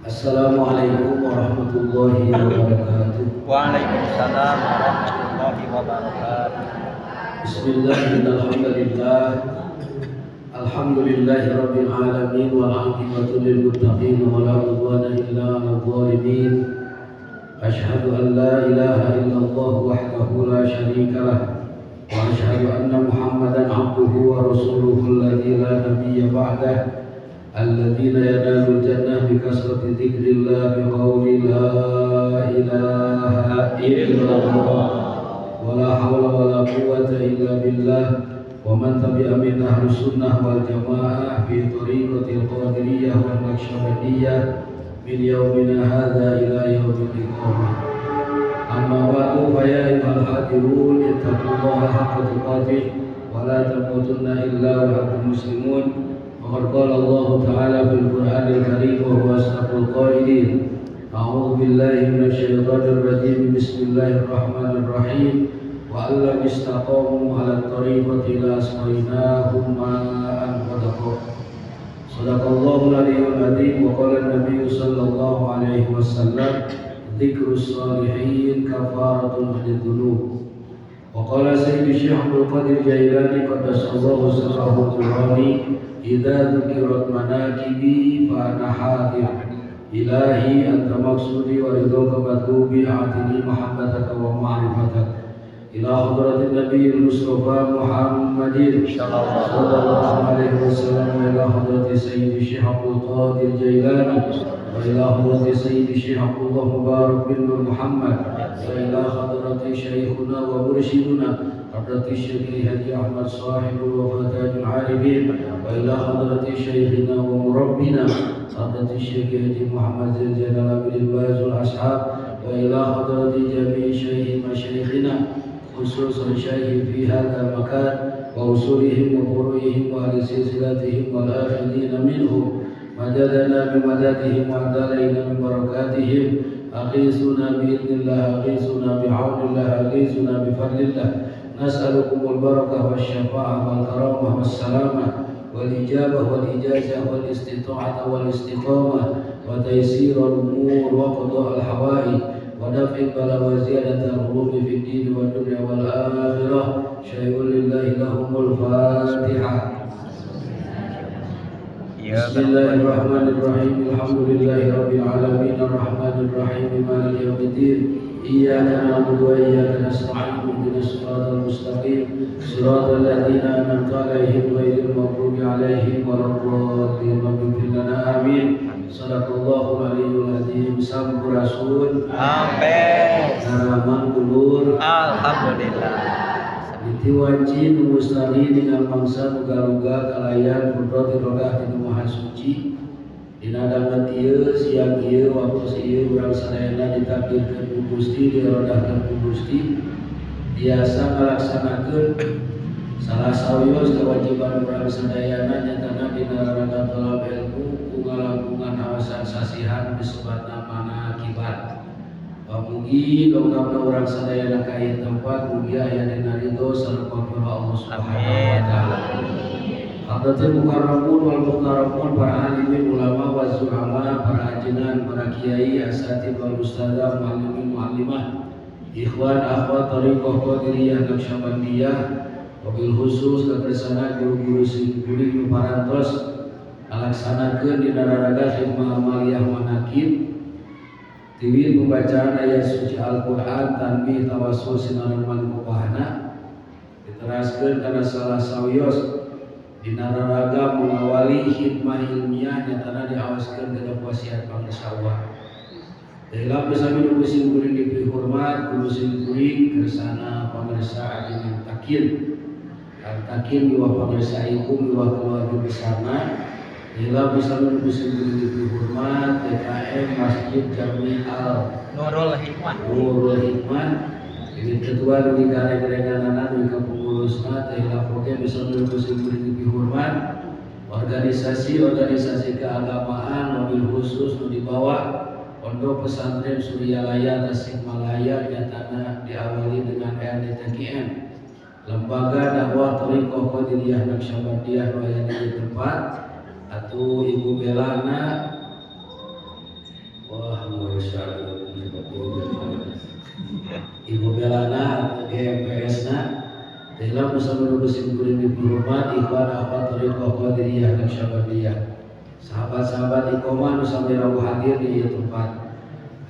Assalamualaikum warahmatullahi wabarakatuh. Waalaikumsalam warahmatullahi wabarakatuh. Bismillah, alhamdulillah. Alhamdulillahi rabbil alamin wal 'aqibatu lil muttaqin wa la 'udwana illa 'alal zalimin. Asyhadu an la ilaha illallah wahdahu la syarika lah wa asyhadu anna Muhammadan 'abduhu wa rasuluhu alladzi la nabiyya ba'dah, الذين ينالوا الجنة بكثرة ذكر الله بقول لا إله إلا الله ولا حول ولا قوة إلا بالله. ومن تبع من أهل السنة والجماعة في طريقة القادرية والنقشبندية من يومنا هذا إلى يوم الإقامة. أما بعد، فيا أيها الحاضرون، اتقوا الله حق تقاته ولا تموتن إلا وأنتم مسلمون. وقد قال الله تعالى في القرآن الكريم وهو أصدق القائلين: أعوذ بالله من الشيطان الرجيم، بسم الله الرحمن الرحيم، وأن لو استقاموا على الطريقة لأسقيناهم ماء غدقا. صدق الله العلي العظيم. وقال النبي صلى الله عليه وسلم: ذكر الصالحين كفارة للذنوب. وقال سيد الشيخ عبد القادر الجيلاني قدس الله سره النوراني: إذا ذكرت مناقبي فأنا حاضر. إلهي، أنت مقصودي ورضاك مطلوبي، أعطني محبتك ومعرفتك. إلى حضرة النبي المصطفى محمد صلى الله عليه وسلم، وإلى حضرة سيد الشيخ عبد القادر الجيلاني، وإلى حضرة سيد الشيخ عبد الله مبارك بن نور محمد، وإلى حضرة شيخنا ومرشدنا حضرة الشيخ هدي أحمد صاحب الوفاة تاج العارفين، وإلى حضرة شيخنا ومربنا حضرة الشيخ هدي محمد زين العابدين الباز الأصحاب، وإلى حضرة جميع شيخ مشايخنا، خصوصا شيخ في هذا المكان وأصولهم وفروعهم وأهل سلسلتهم والآخذين منهم، مددنا بمددهم وأدلينا من بركاتهم. أغيثنا بإذن الله، أغيثنا بعون الله، أغيثنا بفضل الله. نسألكم البركة والشفاعة والكرامة والسلامة والإجابة والإجازة والاستطاعة والاستقامة وتيسير الأمور وقضاء الحوائج ودفع البلاء وزيادة العلوم في الدين والدنيا والآخرة. شيء لله لهم الفاتحة. بسم الله الرحمن الرحيم. الحمد لله رب العالمين، الرحمن الرحيم، مالك يوم الدين، إياك نعبد وإياك نستعين، اهدنا الصراط المستقيم، صراط الذين أنعمت عليهم، غير المغضوب عليهم ولا الضالين. رب اغفر لنا، آمين. صدق الله العلي العظيم. Sampurasun. Amin. Daramang, dulur. Alhamdulillah. Niti wanci nu mustari dengan mangsa nu galuga kalayan kudrat irodah dinu maha suci. Dina danget ieu, siang ieu, waktu ieu, urang sadayana ditakdirkeun ku Gusti, dirodahkeun ku Gusti biasa ngalaksanakeun salah sawios kewajiban urang sadayana, nyatana dina raraga tolab ilmu ku ngalangkungan awasan sasihan disebutna manakiban. Mugi dongkapna urang sadayana ka ieu tempat mugi aya dina ridho sareng maghfirah Allah Subhanahu wa taala. Hadratil mukarramun wal muhtaramun, para alimin ulama wa zu'ama, para ajengan, para kiai, asatid wal ustadzah, muallimin muallimah, ikhwan akhwat thariqah Qadiriyah Naqsyabandiyah, wabil khusus kakersana guru-guru sim kuring nu parantos ngalaksanakeun dina raraga khidmah amaliyah manakib. Tiwil pembacaan ayat suci Al-Quran, tanbih, tawassul sinaran manqobahna, diteraskeun kana salah sawios dina raraga mengawali khidmah ilmiah, nyatana diawaskeun kana wasiat pangersa. Dalam bersami nu sim kuring diberi hormat guru sim kuring, kersana pangersa ajengan Takin, Kang Takin miwah pangersa ibu miwah keluarga besarna. Dalam bersami nu sim kuring diberi hormat DKM Masjid Jami Al Nurul Hikmah. Nurul Hikmah ini, ketua dugi ka reng-renganana dugi ka pengurusna. Teh oge bisa nu sim kuring diberi hormat organisasi-organisasi keagamaan, wabil khusus nu di bawah Pondok Pesantren Suryalaya Tasikmalaya, nyatana diawali dengan LDTQM, Lembaga Dakwah Thariqah Qadiriyah Naqsyabandiyah nu aya di tempat atau Ibu Belana. Wah, mau syahdu Ibu Belana GMPS na dalam bersama menunggu simkuring di hormat ikhwan akhwat thariqah Qadiriyah Naqsyabandiyah, sahabat-sahabat iqomah nu sami rawuh hadir di ieu tempat.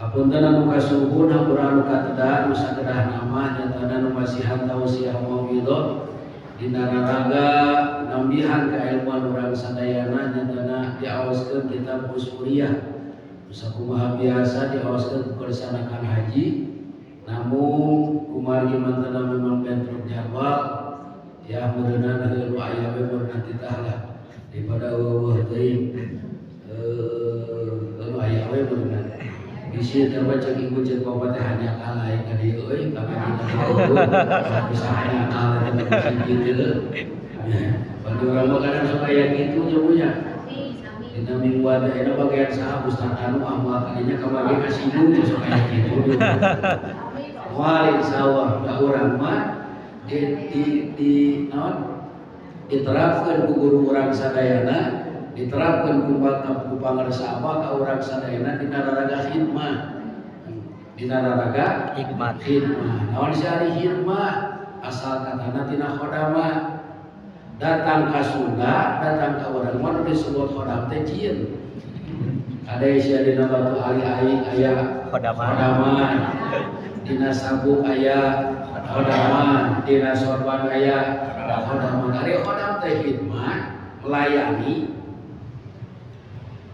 Hapunten anu kasuhun, hampura anu katedahan, nu sakedah nama nyatana nu masihan tausiah mauidhoh dina raraga nambihan kailmuan urang sadayana, nyatana diaoskeun kitab Usfuriyah. Sakumaha biasa diaoskeun ku kersanakan haji, namun kumargi mantana memang bentrok jadwal ya, meureunan heueuh aya we meureunan titah lah daripada eueuh teuing, eh aya we meureunan. Bisi teh mah cek ibu cek bapak teh hanya kalah ka dieu euy, ka ngaji bisa hanya kalah teh bisa kitu. Bagi urang mah kadang sok aya kitu nya punya. Dina mingguan teh eta bagian saha ustaz anu ah moal kadinya kamari kasinggung teh sok aya kitu. Moal insyaallah, da urang mah di naon diterapkeun ku guru urang sadayana, diterapkan ku pangersa abah ka urang sadayana dina raraga khidmah, dina raraga Hikmat. Khidmah naon sih ari khidmah? Asal katana tina khodama, datang ka Sunda, datang ka urang mah nu disebut khodam teh jin. Ada sia dina batu ali aing aya Khodaman. Khodaman, dina sabuk aya khodaman, dina sorban aya khodaman. Ari khodam teh khidmah, melayani.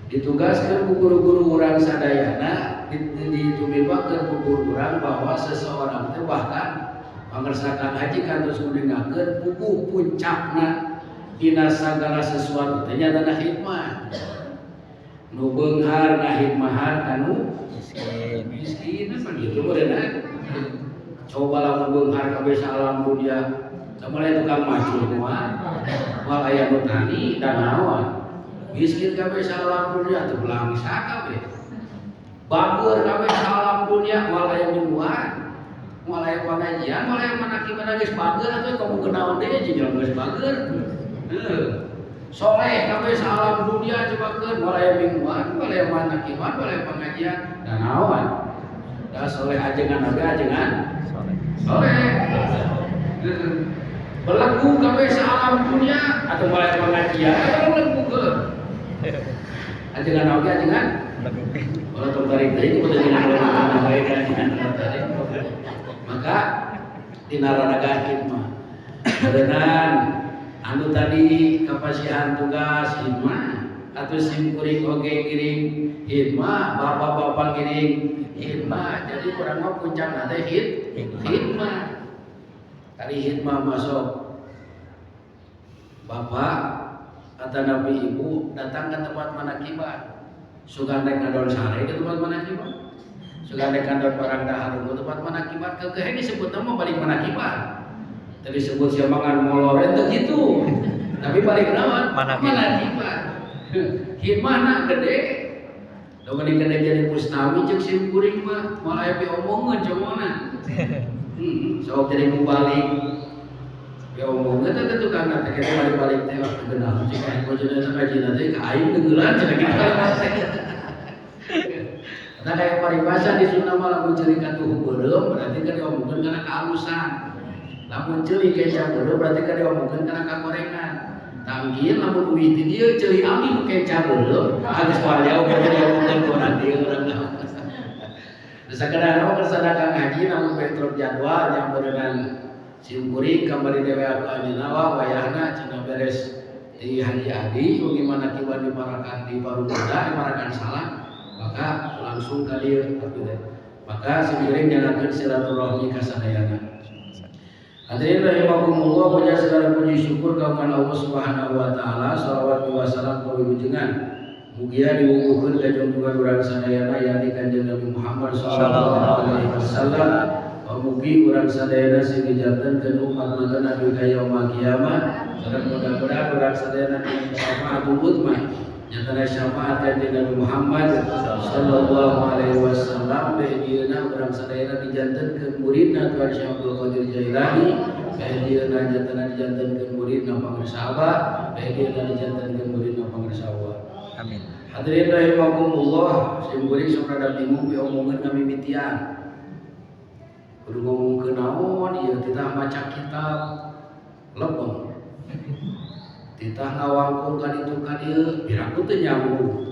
Ditugaskan ku guru-guru urang sadayana, ditumibakeun ku guru urang bahwa seseorang teh, bahkan pangersakan haji kantos nguningakeun puguh puncakna dina sagala sesuatu teh nyatana khidmah. Nu beunghar ngahidmahan kanu Miskin. Miskin apa gitu meureunna. Coba lamun beunghar kabeh salam dunia, sampai tukang macul moal, moal aya nu tani dan naon. Miskin kabeh salam dunia teu belangsa kabeh. Bager kabeh salam dunia, moal aya mingguan, moal aya pengajian, moal aya manakiban, geus bager atuh kamu kenaon deui jeung geus bager. Heuh. Soleh kabeh salam dunia cobakeun, moal aya mingguan, moal aya manakiban, moal aya pengajian dan naon. Da soleh ajengan nabi ajengan Soleh. Soleh. Belegu kabeh salam dunia atau mulai pengajian atau belegu ke ajengan oge ajengan. Belegu. Kalau tong tarik deui kudu ajengan bae ajengan tarik. Maka dina raraga khidmah berenang anu tadi kapasihan tugas khidmah atau simkuring oge ngiring khidmah, bapak-bapak ngiring khidmah, jadi urang mah puncakna teh khidmah. Tadi khidmah masuk bapak atau nabi ibu datang ke tempat manakiban, sugan rek ngadon sare di tempat manakiban, sugan rek ngadon barang dahar di tempat manakiban, keukeuh disebut nama balik manakiban. Tadi disebut siapa ngan molor itu gitu, tapi balik naon? Manakiban. Manakiban. Khidmahna gede. Lamun gede jadi mustami cek sim kuring mah moal aya piomongeun cowokna. Sok jadi mubalik. Piomongeun teh tukang teh kita balik-balik teh waktu geunah cek aing bojona teh ngajina teh ka aing deungeulan cenah kitu kalimat teh. Nah, kayak paribasa di Sunda mah lamun ceuli katuhu beureum berarti kan diomongkeun kana kehalusan. Lamun ceuli kenca beureum berarti kan diomongkeun kana kagorengan. Tangkin lamun uih di dieu ceuli abdi nu kenca beureum, geus moal jauh berarti diomongkeun ku urang dieu urang naon. Sakadar mah keur ngaji namun bentrok jadwal yang berenang sim kuring kamari dewe aku anjeunna wah wayahna cenah beres di Haji Adi bagaimana kiwan di Parakan di Parungkuda di Parakan salah, maka langsung ka dieu. Maka sim kuring nyangakeun silaturahmi ka sadayana. Hadirin rahimakumullah, puja segala puji syukur ka Allah Subhanahu wa taala, salawat wa salam kawilujengan mugia diwuwuhkeun ka junjungan urang sadayana yakni Kanjeng Nabi Muhammad sallallahu alaihi wasallam. Mugi urang sadayana sing dijantenkeun umat mata Nabi ka yaumul kiamah, sareng mudah-mudahan urang sadayana dina syafaatul uzma, nyatana syafaat Kanjeng Nabi Muhammad sallallahu alaihi wasallam. Beh dieuna urang sadayana dijantenkeun muridna Tuhan Syekh Abdul Qadir Jailani, beh dieuna nyatana dijantenkeun muridna Pangersa Abah, beh dieuna dijantenkeun muridna Pangersa Allah. Amin. Hadirin rahimakumullah, sim kuring sok rada bingung diomongeun ngamimitian. Kudu ngomong ke naon ieu, titah maca kitab lebeng. Titah ngawangkung ka ditu ka dieu, piraku teu nyambung.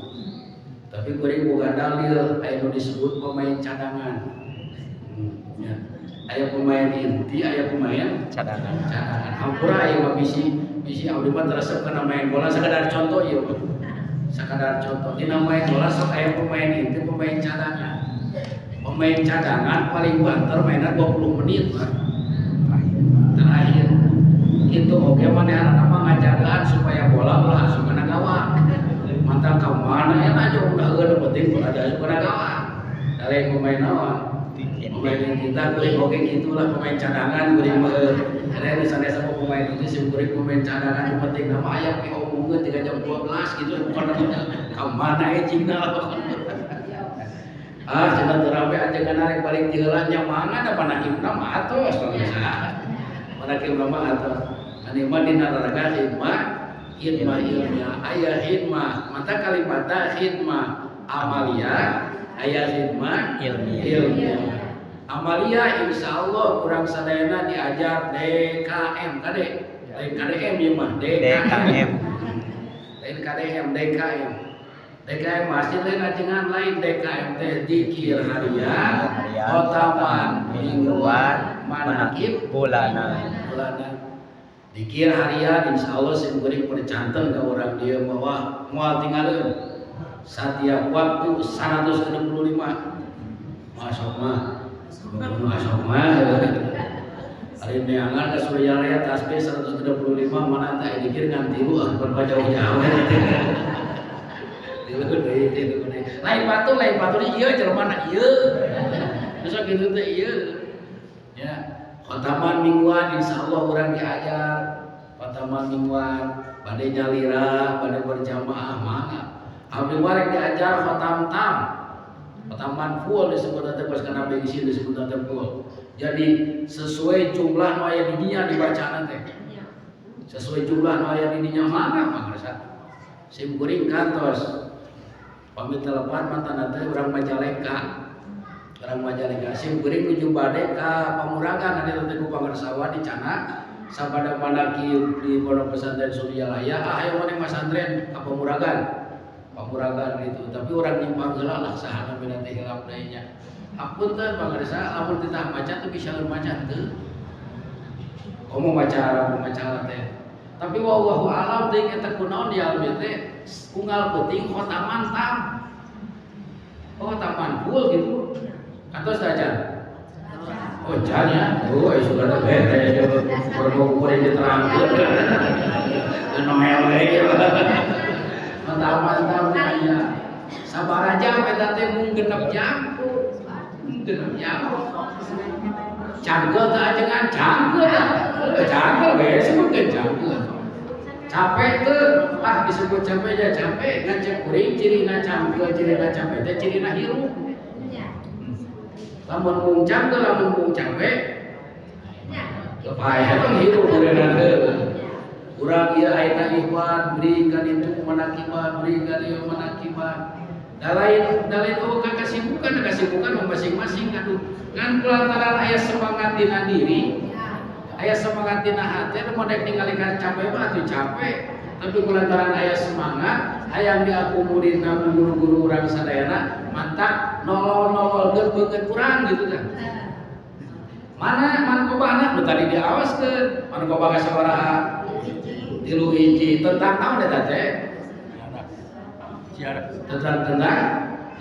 Tapi kuring boga dalil aya nu disebut pemain cadangan. Ya. Aya pemain inti, aya pemain cadangan. Cadangan. Hampura aya mah bisi bisi abdi mah resep kana main bola, sakadar contoh ieu mah. Sakadar contoh dina main bola sok aya pemain inti, pemain cadangan. Pemain cadangan paling banter mainnya 20 menit lah. Terakhir. Itu oke manehna mah ngajagaan supaya bola ulah asup kana gawang. Mantap ka mana enak aja udah heueuh, penting bola asup kana gawang. Da lain pemain naon? Pemain inti tah kuring oge gitulah, pemain cadangan kuring mah. Ada nu sanes sama pemain inti, sim kuring pemain cadangan. Nu penting nama aya piomongkeun 3 jam 12 gitu, bukan ka mana ejingna lah. Ah, cenah teu rame ajengan rek balik ti heula nya mangga da manakibna mah atos pemirsa. Manakibna mah atos. Anu mah dina raraga khidmah, khidmah ilmiah, aya khidmah, mata kalimatna khidmah amalia, aya khidmah ilmiah. Ilmiah. Amalia insyaallah kurang sadayana diajar DKM kade. Lain KDM ieu mah, DKM. DKM. Lain KDM, DKM. DKM masih lain ajengan lain, DKM teh dikir harian, harian, khotaman mingguan, manakib bulanan. Bulanan. Dikir harian insyaallah sim kuring percanten ka urang dieu bahwa moal tinggalkeun. Setiap waktu 165. Masuk mah. Masuk mah. Ari neangan ka Suryalaya tasbih 135 mana teh dikir ngan tilu ah berapa jauh-jauh. Tilu deui, tilu deui. Lain batu ieu jelema ieu. Besok kitu teh ieu. Ya, khotaman mingguan insyaallah urang diajar. Khotaman mingguan bade nyalira, bade berjamaah mangga. Abdi mah rek diajar khotam tam. Khotaman full disebut teh, pas kana bensin disebut teh full. Jadi sesuai jumlah nu aya di dinya dibacana teh. Sesuai jumlah nu aya di dinya mangga pangarsa. Sim kuring kantos pamit telepon mantan teh urang Majalengka. Urang Majalengka sim kuring nuju bade ka Pamuragan nanti teh ku pangarsawa di Cana sabada manakib di Pondok Pesantren Suryalaya, ah ayo maneh masantren ka Pamuragan. Pamuragan gitu, tapi orang nyimpang heula lah sahana beda teh hilap deui nya. Hapunten pangarsa, lamun titah maca teu bisa maca teu. Komo maca Arab maca teh. Tapi wallahu alam teuing eta kunaon di almi teh unggal peuting khotaman tam. Oh, khotaman full gitu. Kantos aja. Oh, can ya. Oh, sudah teh beres. Perlu kuring diterangkeun. Noel we. Mantap-mantap ya. Sabar aja eta teh mung 6 jam. Mung 6 jam. Cangkeul teh ajengan cangkeul teh. Cangkeul we sebutkeun cangkeul. Capek teu, ah disebut capek ya capek, ngan cek kuring cirina cangkeul, cirina capek teh cirina hirup. Lamun mung cangkeul, lamun mung capek, lepaya tong hirup kureuna teh. Urang ieu ayeuna ikhwan beri ka ditu manakiban, beri ka dieu manakiban. Da lain da lain eueuh ka kasibukan, kasibukan mah masing-masing aduh. Ngan kulantaran aya semangat dina diri, aya semangat dina hati, mun dek ningali ka capek mah atuh capek. Tapi kulantaran aya semangat, hayang diakomodir na guru-guru urang sadayana, mantak nolol-nololkeun beungeut urang gitu kan. Mana manqobahna nu tadi diawaskeun, manqobah ka sabaraha? 3 hiji. Tentang naon eta teh? Ziarah. Tentang tentang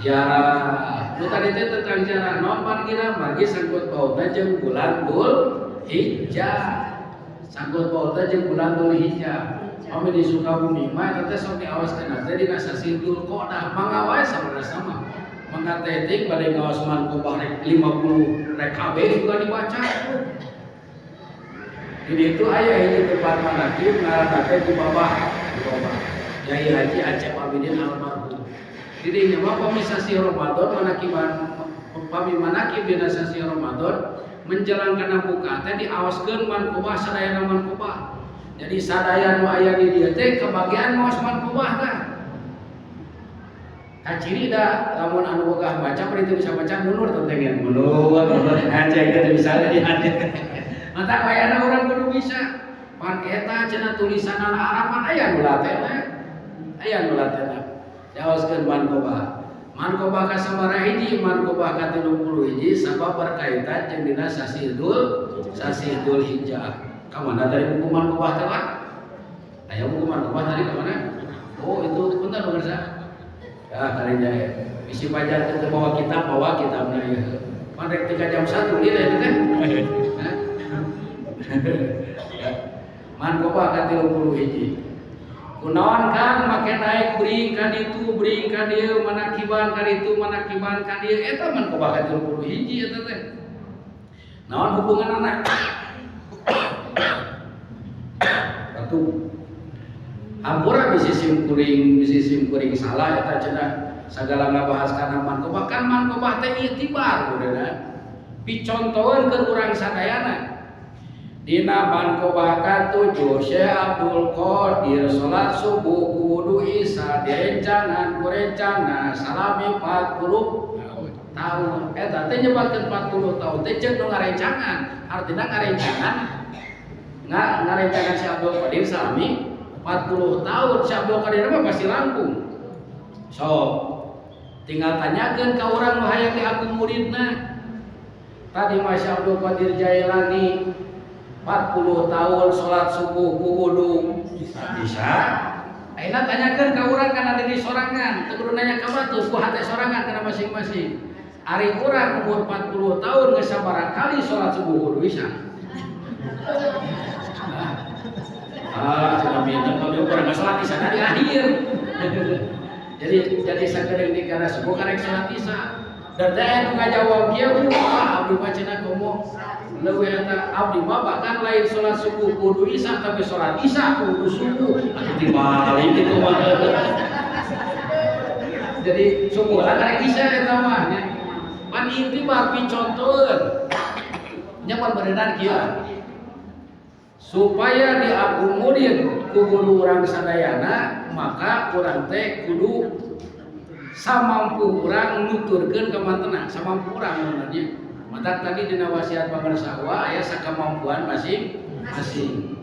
ziarah. Nu tadi teh tentang ziarah naon margina? Margi sangkut pautna jeung bulan Dzulhijjah. Sangkut pautna jeung bulan Dzulhijjah. Pami di Sukabumi mah eta teh sok diawaskeun teh dina sasi Dzulqa'dah. Mangga wae sabarana sama. Mangga teting bade ngaos manqobah rek 50 rek kabeh juga dibaca. Di ditu aya hiji tempat manakib ngaranna teh Gubabah. Gubabah. Yai Haji Acep Abidin almarhum. Di dinya mah pami sasi Ramadan manakiban, pami manakib dina sasi Ramadan menjelang kana buka teh diawaskeun manqobah sadayana manqobah. Jadi sadaya nu aya di dieu teh kebagian ngaos manqobah tah. Kaciri da lamun anu boga baca bari bisa baca mundur tentengen mundur aja itu bisa di hati. Mata kayana urang kudu bisa. Pan eta cenah tulisan Arab pan aya nu latena. Aya nu latena. Jaoskeun manqobah. Manqobah ka sabaraha hiji, manqobah ka 31 sabab berkaitan jeung dina sasih Dzul Hijjah. Ka mana tadi buku manqobah teh, Pak? Aya buku manqobah tadi ka mana? Oh, itu punten pemirsa. Ya, kalinya ya. Isi pajar teh bawa kitab, bawa kitabna ieu. Pan rek 3 jam 1 lila itu teh. Hah? Ya. Manqobah ka 31. Kunaon Kang make naik bring ka ditu, bring ka dieu, manakiban ka ditu, manakiban ka dieu, eta manqobah ka 31 eta teh. Naon hubunganna? Satu. Hampura bisi simkuring salah eta cenah sagala ngabahas kana manqobah, kan manqobah teh itibar kudeuna. Picontoeun keur urang sadayana. Dina manqobah katujuh Syekh Abdul Qadir salat subuh kudu isya direncangan ku rencana salami 40 tahun. Eta teh nyebatkeun 40 tahun teh ceuk nu ngarencangan. Artina ngarencangan ngarencangan Syekh Abdul Qadir salami 40 tahun. Syekh Abdul Qadir mah pasti langkung. So tinggal tanyakeun ka urang nu hayang diaku muridna. Tadi mah Syekh Abdul Qadir Jailani 40 tahun salat subuh ku wudu isya. Ayeuna tanyakeun ka urang kana diri sorangan, teu kudu nanya ka batur, ku hate sorangan kana masing-masing. Ari urang umur 40 tahun geus sabaraha kali salat subuh wudu isya? Ah, cenah minta kalau urang salat isya di akhir. Jadi sakedeung di kana subuh karek salat isya. Dan teh anu ngajawab kieu, wah abdi mah cenah komo leuwih eta abdi mah bahkan lain salat subuh kudu isya tapi salat isya kudu subuh. Atuh dibalik itu mah. Jadi subuh lah karek isya eta mah nya. Pan inti mah picontoeun. Nya pan berenang kieu. Supaya diakomodir ku guru urang sadayana, maka urang teh kudu samampu urang nuturkeun ka mantena, samampu urang sebenarnya. Mata tadi dina wasiat pangersa aya sakamampuan masing-masing.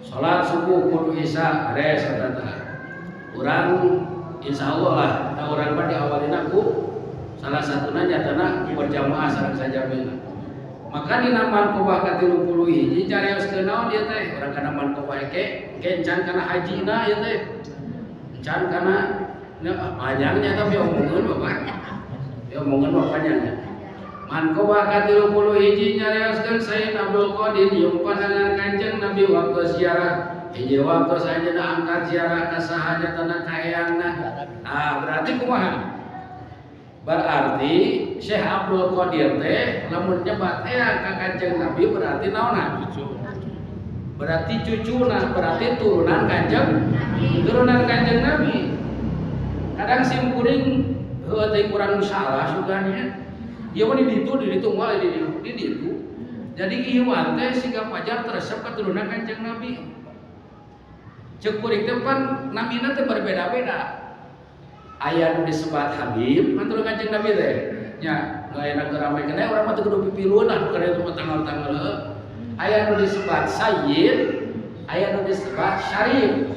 Salat subuh kudu isya beres eta teh. Urang insyaallah lah, ta urang mah diawalina ku salah satuna nyatana berjamaah sareng sajamina. Maka dina manqobah ka 31 carioskeun naon ieu teh? Urang kana manqobah ke encan kana hajina ieu teh. Encan kana nya panjangnya tapi omongan Bapak. Ya omongan mah panjangnya. Manqobah ka 31 nyarioskeun Sayyid Abdul Qadir jeung pandangan Kanjeng Nabi waktu ziarah. Hiji waktu anjeunna angkat ziarah ka saha nyatana ka eyangna. Ah, berarti kumaha? Berarti Syekh Abdul Qadir teh lamun nyebat eyang ka Kanjeng Nabi berarti naonna? Berarti cucuna, berarti turunan Kanjeng, turunan Kanjeng Nabi. Kadang sim kuring heueuh teh kurang salah suganya. Ieu mah di ditu, di ditu moal di ditu. Jadi Iwan teh siga pajar teresep ka turunan Kanjeng Nabi. Ceuk kuring teh pan namina teh berbeda-beda. Aya nu disebat Habib, pan turunan Kanjeng Nabi teh. Nya, nu aya nu rame keneh urang mah teu kudu pipilueun lah nu kana itu mah tanggal-tanggal heueuh. Aya nu disebat Sayyid, aya nu disebat Syarif.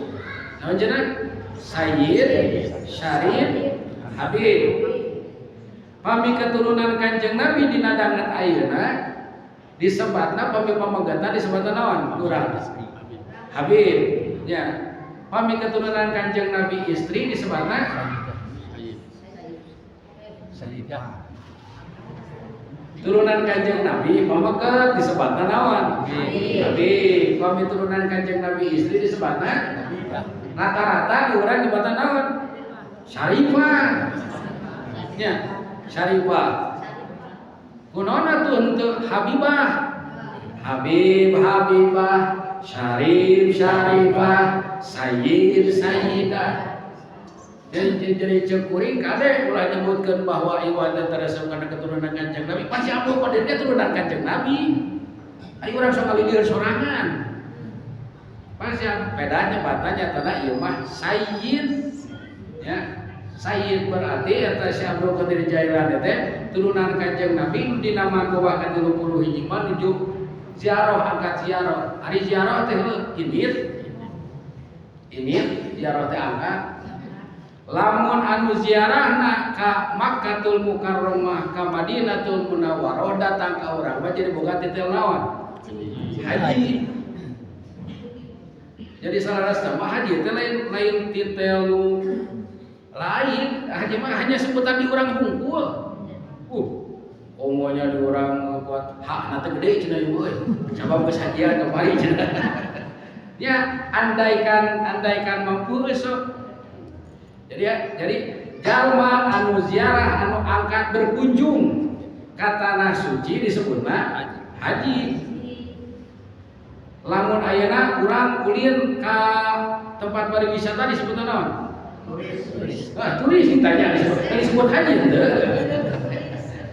Naon cenah? Sayyid, Syarif, Habib. Pami keturunan Kanjeng Nabi dina danget ayeuna disebatna pami pamegatna disebatna naon? Kurang. Habib. Ya. Pami keturunan Kanjeng Nabi istri disebatna Sayyidah. Turunan Kanjeng Nabi pameget disebatna naon? Habib. Pami turunan Kanjeng Nabi istri disebatna rata-rata di urang disebatna naon? Syarifah. Ya, Syarifah. Kunaon atuh henteu Habibah? Habib, Habibah, Syarif, Syarifah, Sayyid, Sayyidah. Jadi ceuk kuring kade ulah nyebutkeun bahwa Iwan teh teresep kana keturunan Kanjeng Nabi. Pasti Abdul Qadir teh turunan Kanjeng Nabi. Ayo urang sok ngalidir sorangan. Pasti bedanya batanya tanah ieu mah Sayyid ya. Sayyid berarti eta Syekh Abdul Qadir Jailani teh turunan Kanjeng Nabi nu dina martabah ka 31 mah nuju ziarah, angkat ziarah. Ari ziarah teh heuh indit. Indit ziarah teh angkat. Lamun anu ziarahna ka Makkatul Mukarramah, ka Madinatul Munawwarah datang ka urang mah jadi boga titel naon? Haji. Jadi salah mah haji teh lain lain titel nu lain, haji mah hanya sebutan di urang hungkul. Omonya di urang kuat hak nanti gede cenah ieu euy. Sabab geus hajian kamari cenah. Ya, andaikan andaikan mampu geus sok. Jadi ya, jadi jalma anu ziarah, anu angkat berkunjung ka tanah suci disebutna haji. Lamun ayeuna urang ulin ka tempat pariwisata disebutna naon? Turis. Ah, turis ditanya disebut, disebut haji henteu.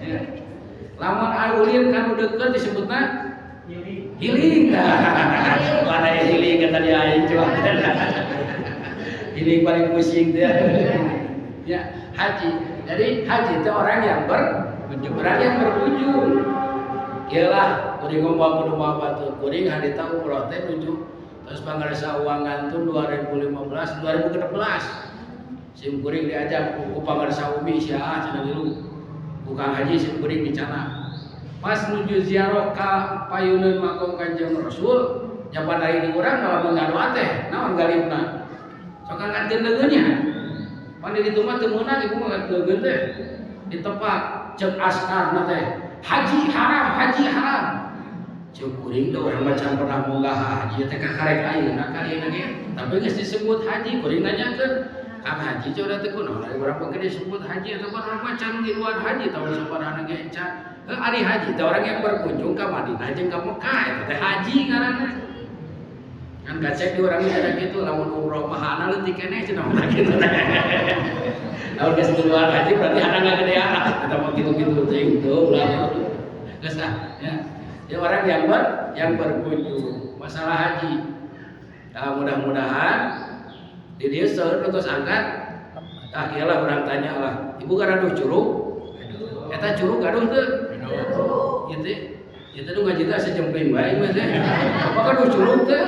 Ya. Lamun ulin ka nu deukeut disebutna healing. Mana ya healing kata dia aing coba. Healing paling pusing dia. Ya, haji. Jadi haji itu orang yang berkunjung, orang yang berkunjung. Iyalah, kuring ngomong kudu mawa batur. Kuring harita umroh teh nuju terus pangarsa uang ngantun 2015, 2016. Sim kuring diajak ku pangarsa umi sia cenah milu. Bukan haji sim kuring dicana. Pas nuju ziarah ka payuneun makom Kanjeng Rasul, nyapan dari di urang malah ngadoa teh, naon galibna? Sok angkatkeun leungeunnya. Pan di ditu mah teu meunang ibu mah angkat leungeun teh. Ditepak ceuk askarna teh. Haji haram, haji haram. Ceuk kuring da urang mah can pernah munggah haji teh kakarek ayeuna ka dieu ge. Tapi geus disebut haji, kuring nanyakeun, Kang Haji coba teh kunaon ari urang mah disebut haji atau urang mah can ngiluan haji tahun sabaraha ge can. Heuh ari haji teh orang yang berkunjung ka Madinah jeung ka Mekah eta teh haji ngaranna. Kan gacek di urang cenah kitu, lamun umroh mah hana leutik keneh cenah mah kitu. Lamun geus ngiluan haji berarti hana ngagedean eta mah kitu-kitu teuing teu ulah. Geus ah ya. Ya orang yang berkunjung masalah haji. Nah, mudah-mudahan di dieu seueur nu tos angkat. Ah ieu lah urang tanya lah. Ibu gaduh curug? Eta curug gaduh teu? Ieu teh ieu teh nu ngaji teh asa jempling bae mah teh. Apa gaduh curug teh?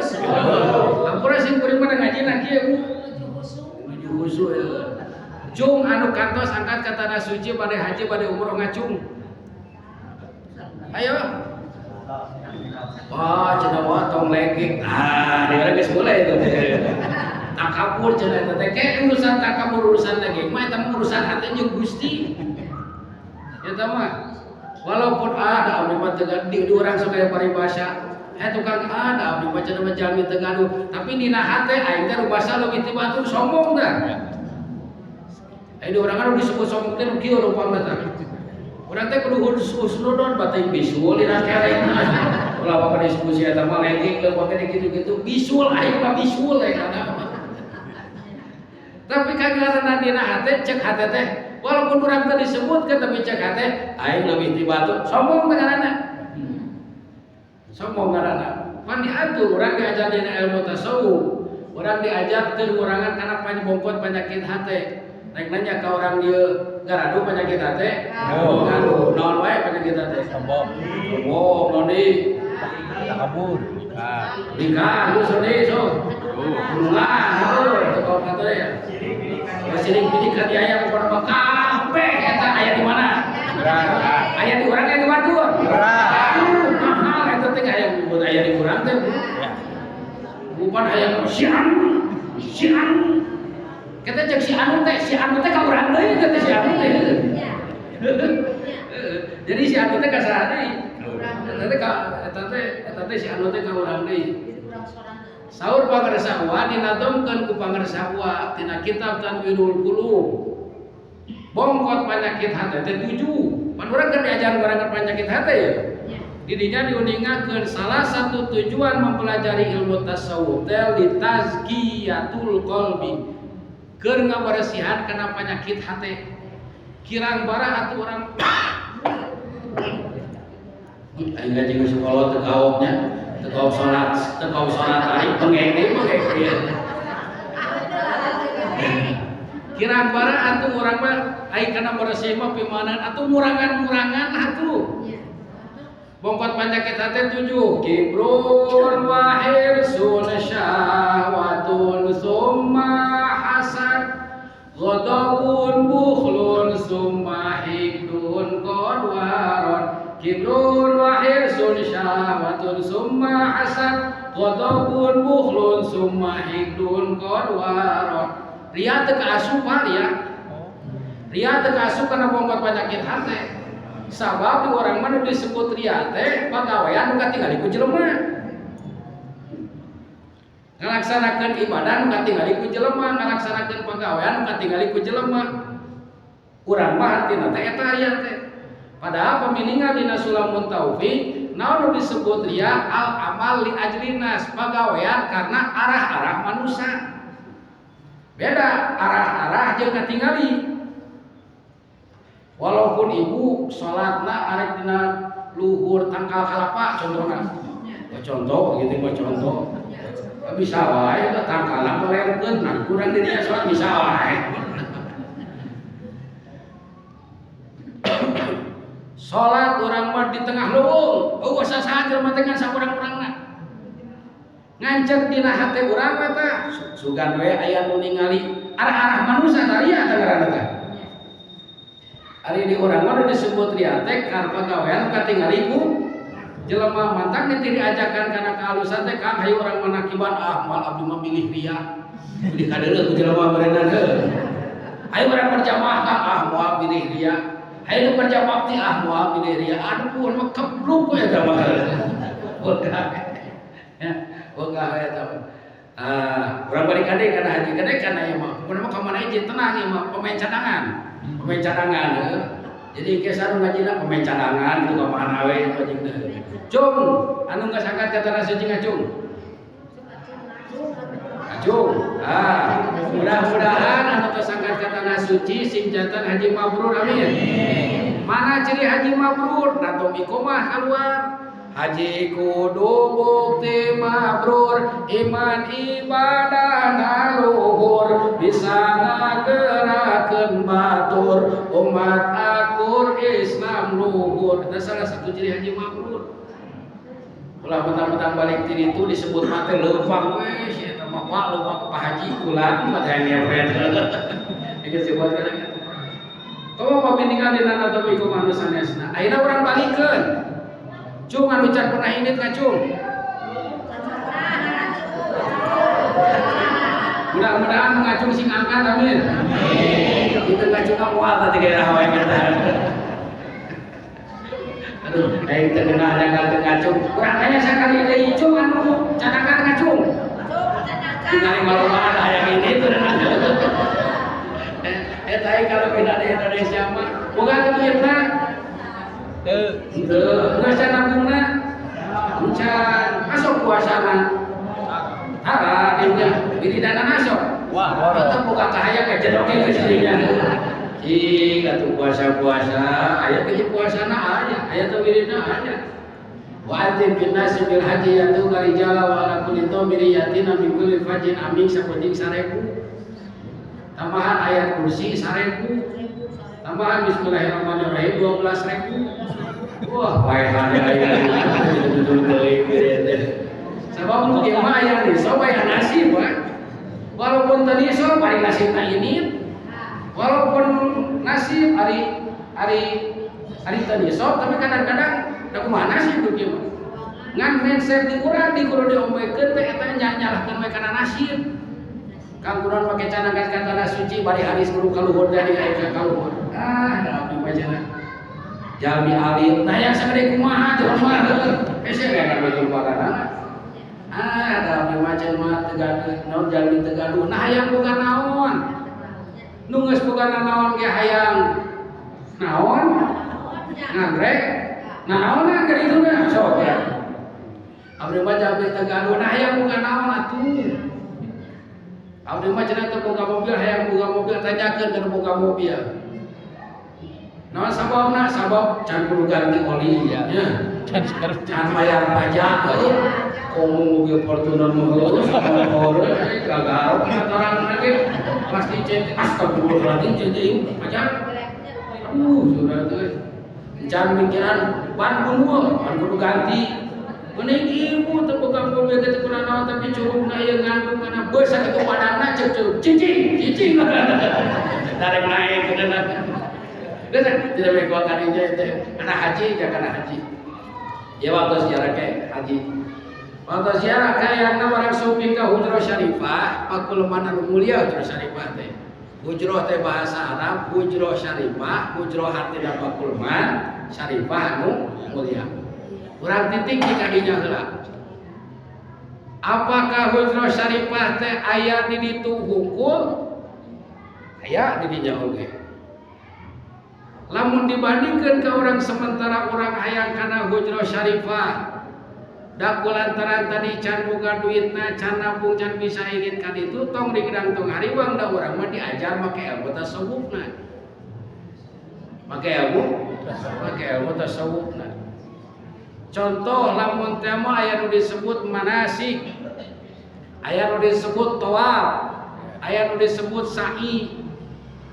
Ampura sing kuring mah ngaji na kieu Bu. Nuju khusyuk ya. Cung anu kantos angkat ka tanah suci bade haji bade umroh ngacung. Ayo. Wah, cenah wah tong lengkeng. Ah, dia geus mulai itu. Takabur cenah eta teh. Kayak urusan takabur urusan lengkeng mah eta mah urusan hati jeung Gusti. Eta mah walaupun ada abdi mah teu di urang sok aya paribasa. Eh tukang ada abdi mah cenah mah jalmi teu gaduh, tapi dina hate aing teh rubasa leuwih ti batur sombong tah. Aya di urang kan disebut sombong teh nu kieu rupana tah. Urang teh kudu husnudon batin bisul dina kereng. Ulah apa diskusi eta mah lengking leuwih make kitu-kitu bisul aing mah bisul eta mah. Tapi kagarana dina hate cek hate teh walaupun urang teh disebutkeun tapi cek hate aing leuwih ti batur sombong teh ngaranna. Sombong ngaranna. Pan diatur urang diajar dina ilmu tasawuf. Urang diajar teu ngurangan kana bongkot penyakit hate. Rek nanya ka orang dieu gaduh penyakit hate? Gaduh. Gaduh. Naon wae penyakit hate? Sombong. Sombong, naon deui? Takabur. Nikah. Nikah, lu deui so. Gunungan, heuh, teu kaum kata ya. Sirik bidik ka aya pokona mah kabeh eta aya di mana? Aya di urang aya di batur. Aduh, mahal eta teh aya buat aya di urang teh. Bukan aya si anu, si anu. Kita cek si anu teh ka urang deui teh si anu teh. Jadi si anu teh ka saha deui? Eta teh ka eta teh si anu teh ka urang deui. Saur pangersa Uwa dinadomkeun ku pangersa Uwa tina kitab Tanwirul Qulub. Bongkot penyakit hati teh 7. Pan urang keur diajar urang penyakit hati ya. Didinya diuningakeun salah satu tujuan mempelajari ilmu tasawuf teh litazkiyatul qalbi. Keur ngaberesihan kana penyakit hati. Kirang bara atuh urang aing ngaji geus sekolah teu kaopnya, teu kaop salat, teu kaop salat tarik pengeng deui mah kayak kieu. Kirang bara atuh urang mah ai kana beresih mah pimanan atuh murangan-murangan atuh. Bongkot penyakit hati 7. Kibrun wa hirsun syahwatun summa hasad ghadabun bukhlun summa hikdun qadwaron. Kibrun wa hirsun syahwatun summa hasad ghadabun bukhlun summa hikdun qadwaron. Ria teu kaasup ria. Ria teu kaasup kana bongkot penyakit hati. Sabab di orang mana disebut ria teh pagawean nu katingali ku jelema. Ngalaksanakeun ibadah nu katingali ku jelema, ngalaksanakeun pagawean nu katingali ku jelema. Urang mah hartina teh eta ria teh. Padahal paminingal dina Sulamun Taufik, naon nu disebut ria al amal li ajlinas, pagawean karena arah-arah manusia. Beda arah-arah jeung katingali. Walaupun ibu sholatna arek dina luhur tangkal kalapa contohna. Oh, contoh gitu mah contoh. Bisa wae tangkalna melerkeun nah kurang di dinya sholat bisa wae. Sholat urang mah di tengah leuweung, eueuh sasaha jelema teh ngan saurang-urangna. Ngancek dina hate urang mah tah sugan we aya nu ningali arah-arah manusia tah ria tah ngaranna teh. Ari di urang mah disebut ria teh karena pagawean katingali ku jelema mantak ditiri ajakan kana kehalusan teh Kang hayu urang manakiban ah moal abdi mah milih ria. Milih kadeuleuh ku jelema berenang heuh. Hayu urang berjamaah Kang ah moal milih ria. Hayu kerja bakti ah moal milih ria. Aduh pun mah kebluk we eta mah. Wegah. Ya, wegah eta mah. Ah, urang balik kade kana haji kade kana ieu mah. Pokona mah ka mana izin tenang ieu mah pemain cadangan. Pemain cadangan heuh. Jadi ke sarung ngajina pemain cadangan gitu ka mana we anjing teh. Cung, anu geus angkat ka tanah suci ngacung. Ngacung. Ah, mudah-mudahan anu tos angkat ka tanah suci sing jantan haji mabrur amin. Mana ciri haji mabrur? Nadom iqomah keluar. Haji kudu bukti mabrur, iman ibadah luhur, bisa ngagerakeun batur, umat akur Islam luhur. Itu salah satu ciri haji mabrur. Ulah mentang-mentang balik tiri itu disebut mate leumpang we, si eta mah wah leumpang Pak Haji ulah mah teh ngepet. Ieu disebut kana kitu. Komo pabindingan dina nadom iqomah nu sanesna. Ayeuna urang balikeun. Cung anu can pernah indit ngacung. Mudah-mudahan ngacung sing angkat amin. Itu ngacung ka moal tadi daerah wae kata. Aduh, aing teu genah jangan teu ngacung. Urang tanya sakali deui cung anu can angkat ngacung. Tinggal malomana ada hayang ini tuh. Eta aing kalau beda di Indonesia mah boga duitna. Teu, geus nabungna. Encan masuk puasana. Tara dinya, wiridana masuk. Wah, tetep boga kahayang ka jedoke geus dinya. Cing atuh puasa-puasa, aya teh puasana aya, aya teh wiridna aya. Wa adzim bin nasi bil haji yatu garijala wa ala kulli dhamiri yatina min kulli fajin aming sapenting 1000. Tambahan ayat kursi 1000. Tambahan bismillahirrahmanirrahim 12.000. Wah, bae aya. Sabab nu kieu mah aya nisab aya nasib we. Walaupun teu nisab ari nasibna ini. Walaupun nasib ari ari ari teu nisab tapi kadang-kadang da kumaha nasib nu kieu mah. Ngan mindset di urang di kudu diombekeun teh eta nyalahkeun we kana nasib. Kang kunaon make canangan ka tanah suci bari haris kudu kaluhur dari aya ka kaluhur. Ah, da abdi mah cenah. Jalmi alim, nah yang sagede kumaha jelema heuh. Hese we kan baju makanana. Ah, da abdi mah cenah mah teu gaduh, naon jalmi teu gaduh. Nah hayang boga naon? Nu geus boga naon ge hayang naon? Nganggrek. Nah naonna keur dituna sok ya. Abdi mah jalmi teu gaduh, nah hayang boga naon atuh? Abdi mah cenah teu boga mobil, hayang boga mobil, tanyakeun ka nu boga mobil. Naon sababna? Sabab can kudu ganti oli Ya. nya. Can servis. Can bayar pajak heuh. Komo mobil Fortuner mah heuh motor gagal orang lagi pasti cek, astagfirullahaladzim, cek ieu pajak. Aduh, sudah tuh. Can mikiran ban kudu, ban kudu ganti. Mending ibu teu boga mobil teh teu naon, tapi curugna ieu ngandung kana beus sakitu badanna, cek curug cicing cicing. Darek naik kudu. Geus tidak baik gua kali teh kana haji ya, kana haji. Ya, waktu ziarah ke haji. Waktu ziarah ka yang orang sumping ka Hujrah Syarifah, pakuleman anu mulia Hujrah Syarifah teh. Hujrah teh bahasa Arab, Hujrah Syarifah, hujrah artina pakuleman, syarifah anu mulia. Urang titik di kadinya heula. Apakah Hujrah Syarifah teh aya di ditu hungkul? Aya di dinya oge. Lamun dibandingkan ke orang sementara orang hayang kana Hujrah Syarifah, da kulantaran tadi can boga duitna, can nabung, can bisa ingin ka ditu, tong digedang tong hariwang, da urang mah diajar make ilmu tasawufna. Make ilmu? Make ilmu tasawufna. Contoh, lamun teh mah aya nu disebut manasik, aya nu disebut tawaf, aya nu disebut sa'i.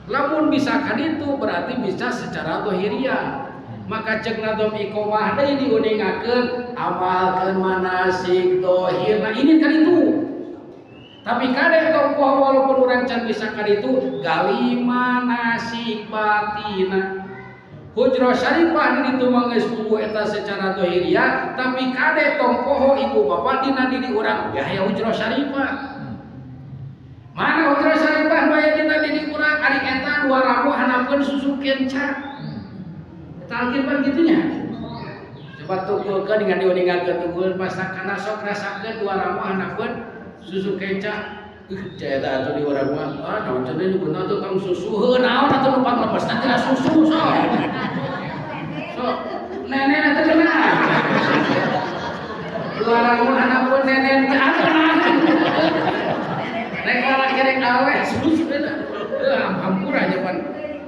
Lamun bisa kan itu berarti bisa secara zahiriah. Maka cek nadom iqomah deui diuningakeun amalkeun manasik zahirna ini kan itu. Tapi kadang tong walaupun urang can bisa kan itu, gali manasik batina. Hujrah Syarifah di ditu mah geus puguh eta secara zahiriah, tapi kade tong poho ibu bapak, dina diri urang ya aya Hujrah Syarifah. Mana Hujrah Syarifah nu aya dina diri urang? Ari eta dua ramu handapeun susu kenca. Talqin pan kitu nya. Coba tukulkeun dengan diuningakeun, tukul pasakana, sok rasakeun dua ramu handapeun susu kenca. Caya eta atuh di urang mah, ah, naon cenah nyebutna tuh tong susu, heuh naon atuh nu panglepesna tina susu sok. Sok nenen teh kena. Dua ramu handapeun nenen teh atuh naon. Rek lalaki rek awe susu eta. Heuh, hampura nya pan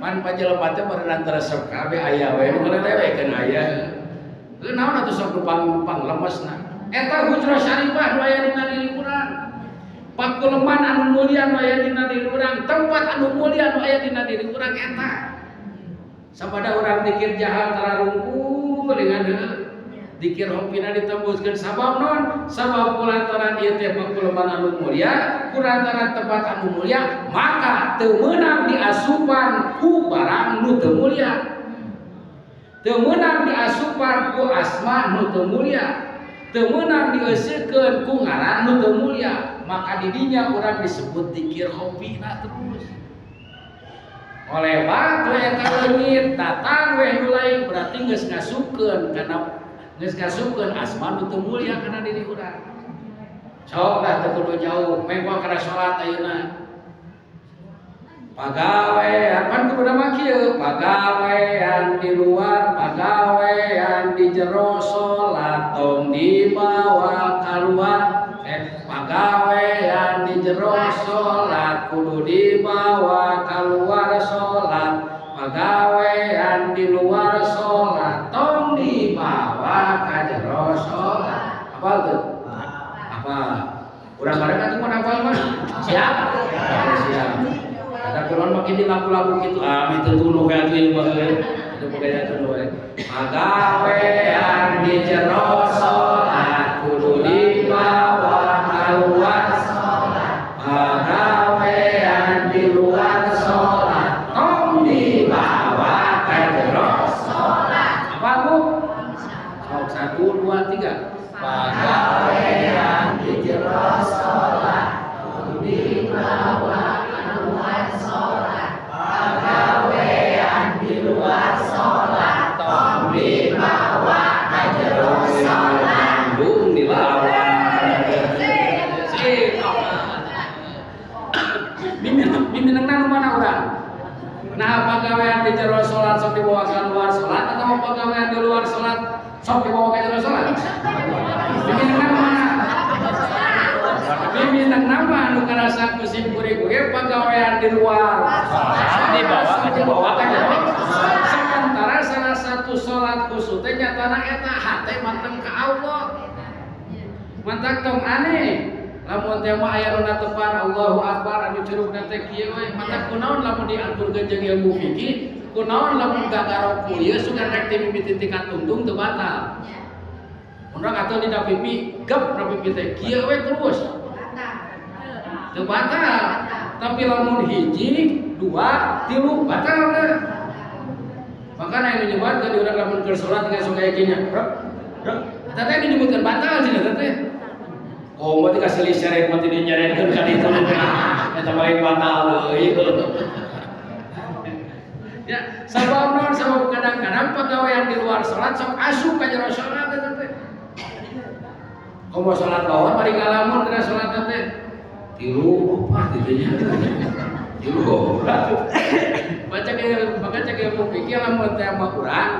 pan pajelema teh berenang teresep kabeh, aya we nu ngalelewekeun aya. Heuh naon atuh sok nu pang lemesna. Eta Hujrah Syarifah nu aya dina diri urang. Pakuleman anu mulia nu aya dina diri urang, tempat anu mulia nu aya dina diri urang eta. Sabada urang dikir jahat tararungkul dengan heuh. Dikir hopina ditembuskeun, sabab non? Sabab kulantaran ieu teh pakuleman anu mulia, kulantaran tempat anu mulia, maka teu meunang diasupan ku barang nu teu mulia. Teu meunang diasupan ku asma nu teu mulia. Teu meunang dieusekeun ku ngaran nu teu mulia. Maka didinya urang disebut dikir hopina terus. Oleh batu eta leungit datang weh nu lain, berarti geus ngasupkeun kana, geus ngasupkeun asma nu teu mulia kana diri urang. Sok lah, teu kudu jauh, mengko kana salat ayeuna. Pagawean pan kudu mah kieu, pagawean di luar, pagawean di jero salat tong dibawa keluar. Pagawean di jero salat kudu dibawa keluar salat, pagawean di luar salat tong dibawa ka jero salat. Apal tuh? Apa? Urang bareng atuh mun hafal mah. Siap? Siap. Ada kurang makin di lagu-lagu gitu. Ah, itu tuh kayak tuh mah euy. Itu pokoknya tuh we. Pagawean di jero salat kudu dibawa keluar salat. Pagawean di luar salat tong dibawa ka jero salat. Apa, Bu? Sok, satu, dua, tiga. Pagawean di jero salat kudu dibawa keluar salat. Pagawean di luar salat tong dibawa ka jero salat. Bandung dilawan. Sip. Miminangna nu mana urang? Nah, pagawean di jero salat sok dibawa ke luar salat atau pagawean di luar salat sok dibawa ke jero salat? Miminangna nu mana? Miminangna mah anu karasa ku sim kuring ge pagawean di luar Dibawa ke jero. Dibawa ke jero. salat khusyuk teh nyatana eta hate manteng ka Allah. Mantak tong aneh. Lamun teh mah aya nu natepan Allahu Akbar anu curugna teh kieu we. Mantak kunaon lamun diaturkeun jeung ilmu fikih, kunaon lamun gagarok ieu sugan rek ti mimiti ti katungtung teu batal. Urang atuh dina pipi, gep na pipi teh kieu we terus. Teu batal. Tapi lamun hiji, dua, tilu batal teh. Makana anu nyebatkeun di urang lamun keur salat geus sok aya kieu nya. Eta teh menyebutkan batal cenah eta teh. Oh, mah dikasih seret mah teu dinyeretkeun ka ditu. Eta mah lain batal deui. Ya, sabab naon? Sabab kadang-kadang pagawean di luar salat sok asup ka jero salat eta teh. Komo salat bawah bari ngalamun dina salat teh. Tilu opat kitu nya. Tilu opat. Baca ke maka cek ilmu fikih lamun teh mah urang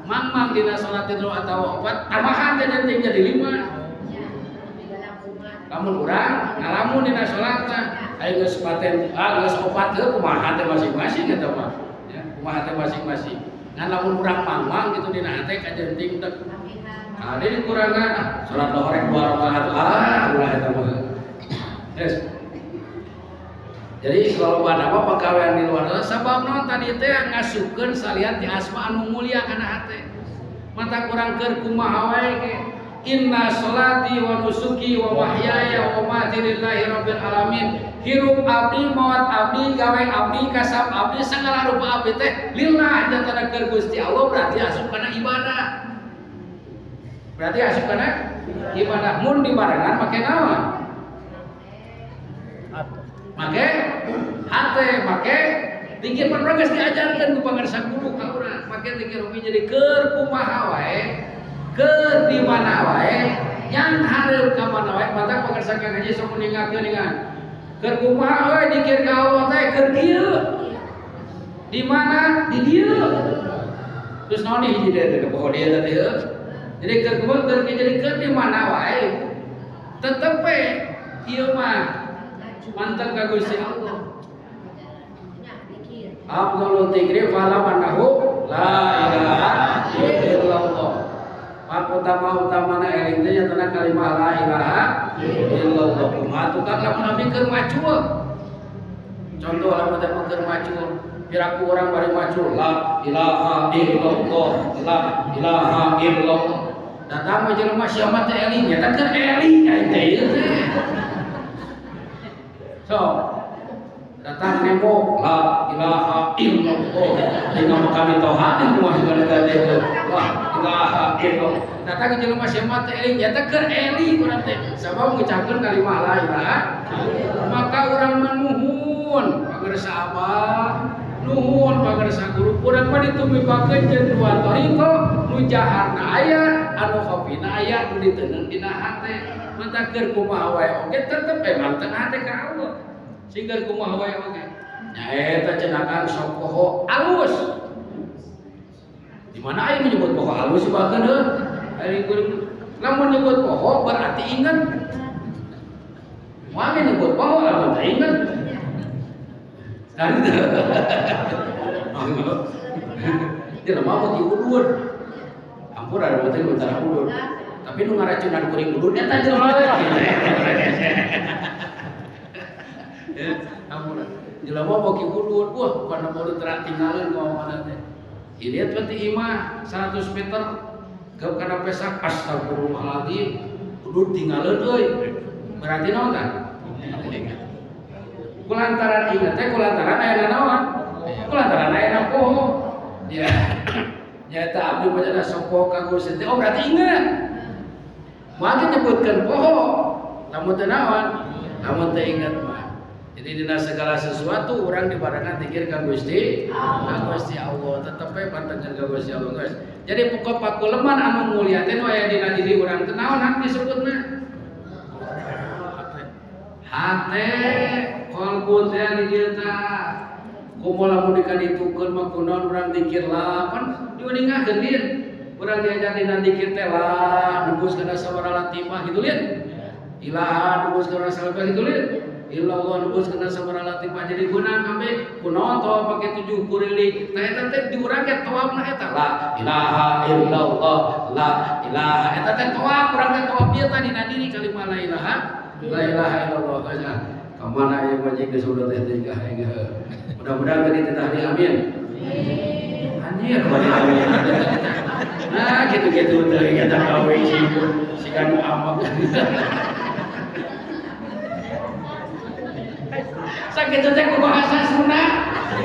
mang-mang dina salat tilu atawa opat tambahan teh penting jadi lima. Lamun urang ngalamun dina salatna aya geus paten ah geus opat heuh kumaha teh masing-masing eta mah. Ya, kumaha teh masing-masing. Ngan lamun urang mang-mang gitu dina hate kajenting teh. Ada dikurangan ah salat lohor rek dua rakaat ah ulah eta mah. Yes. Jadi selalu ada apa pagawean di luar sabab naon tadi teh ngasupkeun salian ti asma anu mulia kana hate. Mata kurang keur kumaha wae ge. Inna sholati wa nusuki wa mahyaya wa mamati lillahi rabbil alamin. Hirup abdi, maot abdi, gawe abdi, kasab abdi, segala rupa abdi teh lillah jatana keur Gusti Allah berarti asup kana ibadah. Berarti asup kana ibadah. Mun dibarengan make naon? Make hate, make dikir pan geus diajarkeun ku pangarsa guru ka urang. Make dikir oge jadi keur kumaha wae, keur di mana wae, yang hareup ka mana wae, mata pangarsa Kang Haji sok ningakeun dengan keur kumaha wae dikir ka Allah teh keur kieu. Di mana? Di dieu. Terus naon nih hiji deui teh poho dieu teh heuh. Jadi keur kumaha keur kieu jadi keur di mana wae. Tetep we ieu mah mantep ka Gusti Allah. Afdhalul dzikri fa'lam annahu la ilaha illallah. Pak utama-utamana eling teh nyatana kalimah la ilaha illallah. Kumaha tukang lamun abdi keur macul. Contoh lamun teh keur macul, piraku urang bari macul la ilaha illallah, la ilaha illallah. Datang mah jelema sia mah teh eling, nya keur eling aing teh ieu teh. So, datang nemo la ilaha illallah. Dina mah kami toha teh kumaha segala teh la ilaha illallah. Datang jelema sia mah teh eling, nya teh keur eling urang teh. Sabab ngucapkeun kalimah la ilaha maka urang mah nuhun pagersa abah, nuhun pagersa guru. Urang mah ditumibakeun jeung dua thariqah, nu jaharna aya, anu khafina aya, nu diteundeun dina hate. Mata keur kumaha wae oge tetep we manteng hate ka Allah. Sing keur kumaha wae oge. Nya eta cenah kan sok poho alus. Di mana aya menyebut poho alus bahkan heuh. Ari kuring lamun nyebut poho berarti ingat. Moal nyebut poho lamun teu ingat. Kan jelema mau diudud. Ampun ada motor utara udud. Tapi nu ngaracunan kuring udud eta jelema teh. Ya, ampun. Jelema mau udud, wah kana baru tertinggalin ka mana teh. Ini teh ti imah 100 meter ke kana pesak astagfirullahaladzim udud tinggalin euy. Berarti naon tah? Kulantaran ingat teh kulantaran aya naon? Kulantaran aya poho. Ya. Nyata abdi mah cenah sok poho ka Gusti teh. Oh berarti ingat. Moal nyebutkeun poho. Lamun teu naon? Lamun teu ingat mah. Jadi dina segala sesuatu urang dibarengan dikir ka Gusti, ka Gusti Allah. Tetep we pantengkeun ka Gusti Allah geus. Jadi pokok pakuleman anu mulia teh nu aya dina diri urang teh naon hak disebutna? Hate qalbu teh di dieu tah. Komo lamun dikaditukeun mah kunaon urang dikir lah pan diuningakeun dieu. Urang diajar dina dikir teh lah nembus kana sabaraha latifah kitu lieu. Ilaha nembus kana sabaraha kitu lieu. Illallah nembus kana sabaraha latifah jadi guna kabeh kunaon tawaf pake 7 kuriling. Tah eta teh di urang ge tawafna eta la ilaha illallah la ilaha. Eta teh toa kurang teh toa bieu tadi dina diri kalimah la ilaha, la ilaha illallah. Geus ah. Ka mana ieu mancing geus udah teh teh. Mudah-mudahan tadi teh tadi amin. Anjir, bari amin. Nah, gitu-gitu teh kita gawe si si kanu amak. Sakitu teh ku bahasa Sunda.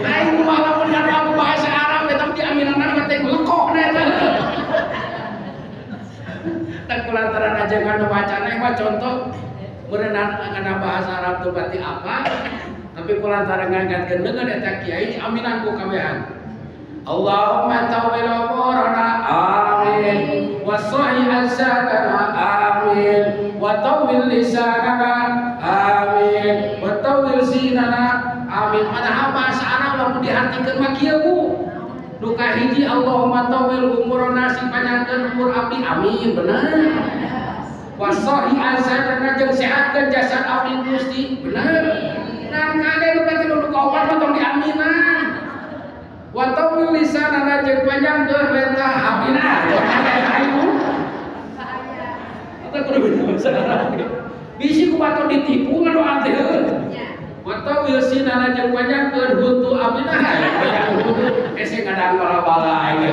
Aing kumaha lamun nganu aku bahasa Arab eta diaminana mah teh lekokna eta. Dan kulantaran aja nganu bacana mah contoh meureunana ngana bahasa Arab tuh berarti apa? Tapi kulantaran ngangkatkeun leungeun eta kiai diaminan ku kabehan. Allahumma tawwil umurana amin, wa sahih azanana amin, wa tawwil lisanana amin, wa tawwil sinana amin. Padahal bahasa Arab lamun dihartikeun mah kieu Bu. Nu kahiji Allahumma tawwil umurana, sing panjangkeun umur abdi, amin, bener. Wa sahih azanana, jeung sehatkeun jasad abdi Gusti, bener. Nah, kade nu katilu nu kaopat mah tong diaminan. Wa tawwil lisanana, jeung panjangkeun lentah abdina. Ayo. Eta kudu bisa bahasa Arab. Bisi ku batur ditipu ngadoa teh. Wa tawwil sinana, jeung panjangkeun huntu abdina. Panjang huntu hese ngadang bala-bala aing.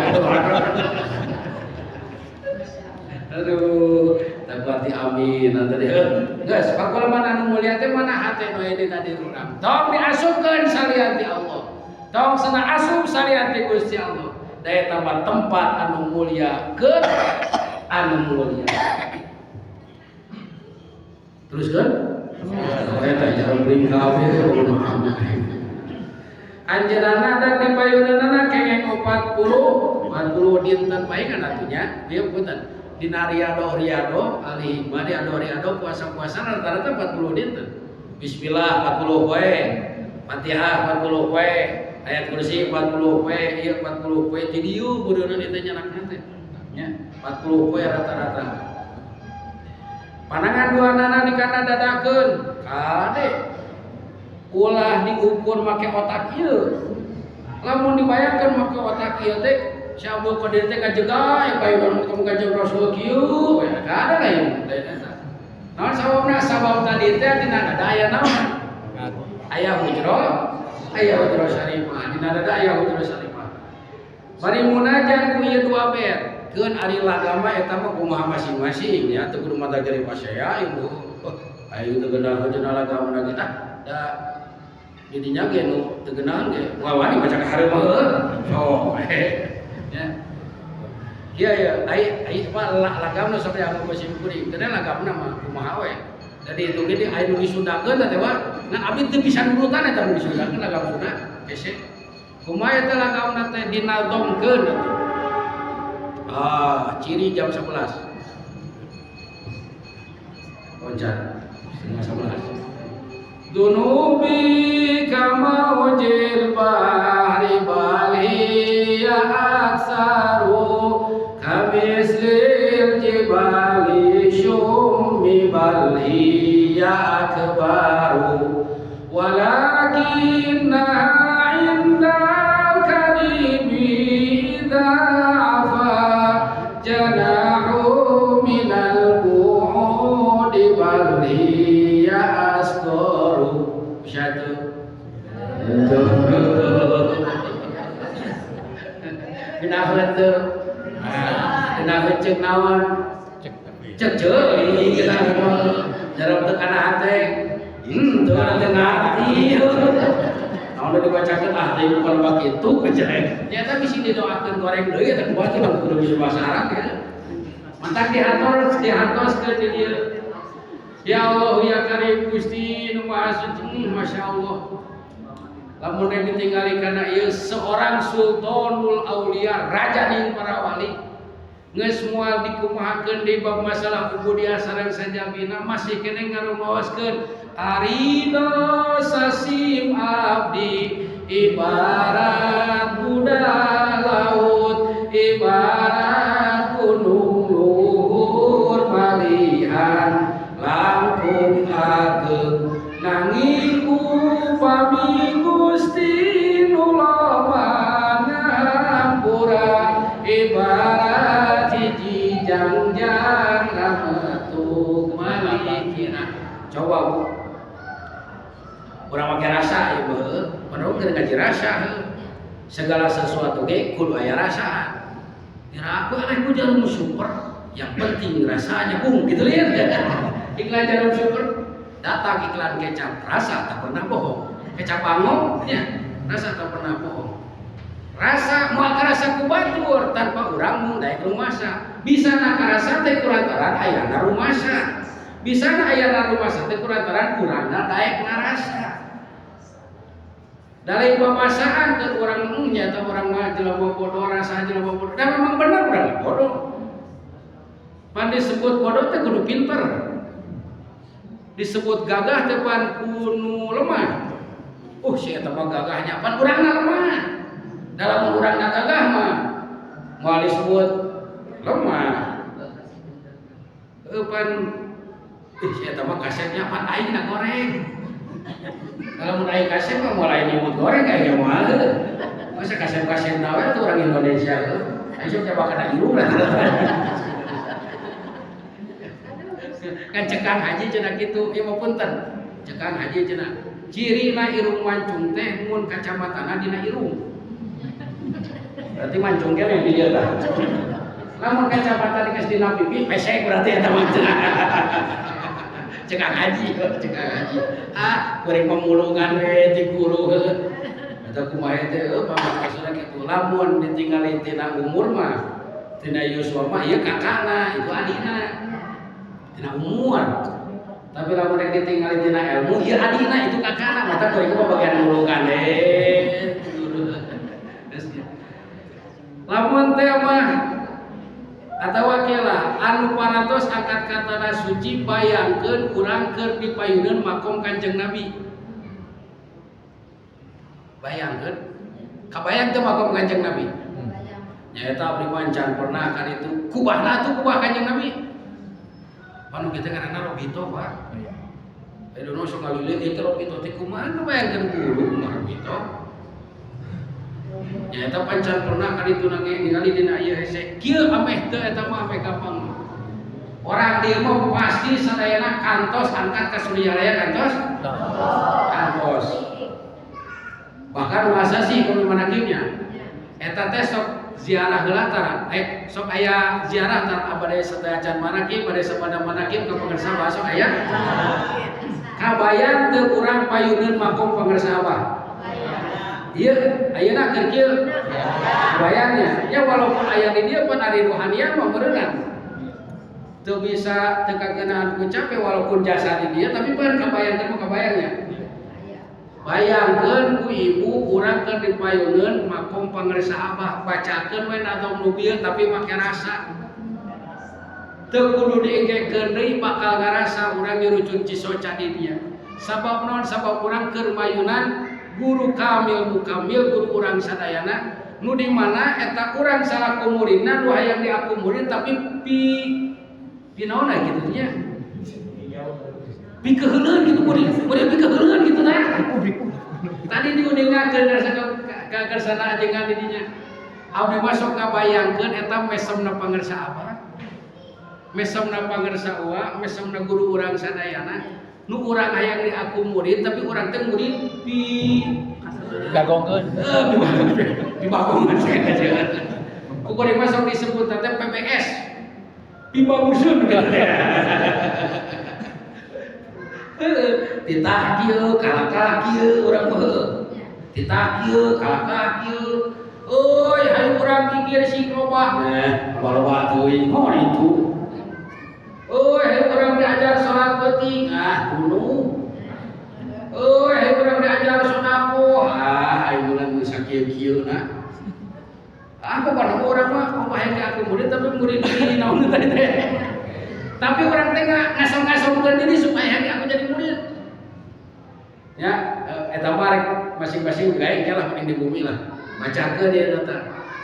Aduh, tak berarti amin nanti deh. Geus, pakulah anu mulia teh mana hate nu aya dina diri urang. Tong diasupkeun salian ti Allah. Tong sana asup salian ti Gusti Allah. Da eta mah tempat anu mulia keur anu mulia. Teruskan? Eta jarang bring kabeh. Anjeunna dan di payuneunana kengeng 40 40 dinten paingan atunya. Ieu punten. Dina riyadhoh riyadhoh alih mah riyadhoh riyadhoh puasa-puasa rata-rata 40 dinten. Bismillah 40 poe, Fatihah 40 poe, ayat kursi 40 poe, ieu 40 poe ti dieu budeunan itu nyanakna teh. Nya 40 poe rata-rata. Panangan dua nana dikana dadakeun. Kade ulah diukur make otak ieu. Lamun dibayangkeun make otak ieu teh si Abdul Qadir teh ngajega ya payunan kamu kanjeng Rasul kieu we kada lain lain eta. Naon sababna? Sabab tadi teh dina dada aya naon? Aya hujrah, aya hujrah syarifah. Dina dada aya hujrah syarifah. Bari munajat ku ieu dua bet. Keun ari lagama eta mah kumaha masing-masing ya, teu kudu mata jadi pasea ieu. Ayo teu geunah cenah lagama kita. Da didinya ge nu teu geunah ge moal wani maca ka hareup mah heuh. Sok ya. Iya ya, ai ai mah lagamna sampai anu musim kuring. Teu lagamna mah kumaha we. Jadi itu gede aya nu disundakeun teh wa, ngan abdi teu bisa nurutan eta nu disundakeun lagam Sunda hese. Kumaha eta lagamna teh dinazomkeun atuh. Ah, ciri jam 11. Loncat 10.30. Dunubi kama ujil bahri bali ya aksaru kamislil jibali syummi bali ya akbaru walakinna indal karimi idza afa janahu minal bu'udi bali ya asqaru. Satu. Genaheun teu? Genaheun ceuk naon? Cek ceuk genaheun. Jarang teu kana hate. Teu teu ngarti. Naon udah dibacakeun ah teh bukan bak itu kejahit. Ternyata bisi didoakeun goreng deui eta kumaha teh kudu bisa bahasa Arab ya. Mantak dihatur dihantos ke di dieu. Ya Allah ya Karim Gusti nu Maha Suci, Masya Allah. Lamun yang ditinggali karena ieu seorang sultanul aulia, raja ning para wali. Geus moal dikumahakeun di bab masalah ubudiyah sareng sajabina masih keneh ngarumaoskeun ari dosa sim abdi ibarat budak laut ibarat gunung luhur malihan langkung ageng nanging upami Gusti nu loba ngahampura. Ibarat hiji jangjang rametuk malikina. Coba Bu, urang make rasa ieu mah, padahal keur ngaji rasa heuh. Segala sesuatu ge kudu aya rasa. Kira aku aneh ku jarum super, yang penting rasanya bung gitu lihat iklan jarum super, datang iklan kecap, rasa tak pernah bohong. Kecap bangong ya, rasa tak pernah bohong. Rasa moal karasa ku batur tanpa urang mung daek rumasa. Bisa na karasa teh kulantaran ayana rumasa. Bisa na ayana rumasa teh kulantaran urangna daek ngarasa. Dari babasaan ke urang nyata urang mah jelema bodoh, rasa jelema bodoh. Dan memang benar urang bodoh. Pan disebut bodoh teh kudu pinter. Disebut gagah teh pan kudu lemah. Si eta mah gagahnya pan urangna lemah. Dalam urangna gagah mah moal disebut lemah. Pan si eta mah kasepnya pan aing na goreng. Kalau mun aing kasep mah moal aing nyebut goreng kayaknya moal. Masa kasep-kasep nawe tuh orang Indonesia heuh. Aing sok coba kana irung lah. Kan cekang haji cenah kitu, ieu mah punten. Cekang haji cenah. Cirina irung mancung teh mun kacamatana dina irung. Berarti mancung keneh di dieu tah. Lamun kacamata dikasih dina pipi, pesek berarti eta mah cenah. Cekang haji, cekang haji. Ah, kuring pemulungan we ti guru heuh. Eta kumaha teh heuh pamaksudna kitu. Lamun ditinggali tina umur mah, tina yuswa mah ieu kakana, itu adina. Tina umur. Tapi lamun rek ditinggali tina ilmu, ieu adina, itu kakana. Mata kuring mah bagian mulungan we. Lamun teh mah atawa kela anu parantos angkat ka tanah suci bayangkeun urang keur dipayuneun makom Kanjeng Nabi. Bayangkeun kabayang teu makom Kanjeng Nabi? Nyaeta abdi mah can pernah kan itu kubahna atuh kubah Kanjeng Nabi. Panu kitu ngaranna Robito, Pak. Iya. Ayeuna sok ngalileun ieu teh Robito teh kumaha kabayangkeun guru mah Robito. Nyaeta pancan pernah kali itu nage ningali dina ieu hese. Kieu ameh teu eta mah ameh gampang. Orang dieu mah pasti sadayana kantos angkat ka Suryalaya kantos? Kantos. Bahkan masa sih kudu manakibnya. Eta teh sok ziarah heula tara. Sok aya ziarah tara bade sadaya can manakib, bade sabada manakib ka pangersa abah sok aya. Kabayang teu urang payuneun makom pangersa abah. Iya, ayeuna keur kieu. Bayangnya, ya walaupun aya di dieu pan ari rohaniah mah meureunna. Teu bisa teu kageunaan ku capek walaupun jasa di dieu tapi pan kabayangkeun mah kabayangnya. Bayangkeun ku ibu urang keur dipayuneun makom pangersa abah, bacakeun we atau nu bieu tapi make rasa. Teu kudu diengkekeun deui bakal ngarasa urang nyurucun cisoca di dieu. Sabab naon? Sabab urang keur mayunan guru kamil mukamil guru urang sadayana nu di mana eta urang salaku muridna nu hayang diaku murid tapi pi pi naonna kitu nya pi keuheuleun gitu murid murid pi keuheuleun gitu nah tadi diuningakeun ka kersana ajengan di dinya abdi mah sok ngabayangkeun eta mesemna pangersa abah mesemna pangersa uwa mesemna guru urang sadayana nu urang hayang diaku murid tapi urang teh murid pi gagongkeun pi bagongan saja. Ku kuring mah sok disebut teh PBS pi baguseun titah kieu kalakah kieu urang mah titah kieu kalakah kieu euy hayu urang kikir sing loba nah loba teuing oh itu euy hayu urang diajar salat peuting ah tunu euy hayu urang diajar sedekah ah aing bulan geus sakieu-kieu na ah pokona urang mah kumaha hayang aku murid tapi murid di naon teh teh tapi urang teh ngasong-ngasongkeun diri supaya aku jadi murid ya eta mah rek masing-masing gae lah mending di bumi lah bacakeun ieu eta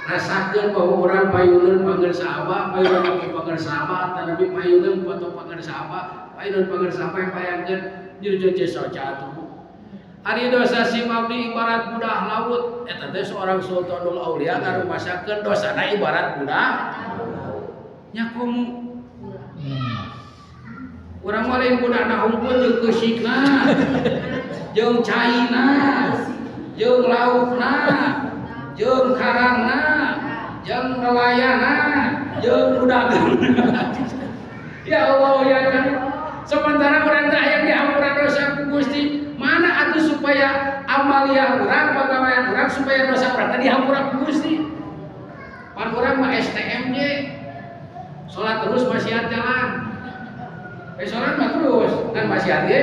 rasakeun bahwa urang payuneun pangersa abah payuneun pangersa abah tanapi payuneun foto pangersa abah payuneun pangersa abah bayangkeun jujur soca atuh. Ari dosa sim abdi ibarat budah laut. Eta teh seorang Sultanul Aulia ngarumasakeun dosana ibarat budah nya komo. Urang mah lain budahna hungkul, jeung keusikna, jeung caina, jeung laukna, jeung karangna, jeung nelayanna, jeung udagangna. Ya Allah ya kan. Sementara urang teh hayang dihampura dosa ku Gusti. Mana atuh supaya amaliah urang, pagawean urang, supaya dosa urang teh dihampura ku Gusti? Pan urang mah STMJ. Salat terus, maksiat jalan. Eh, salat mah terus, kan maksiat ge.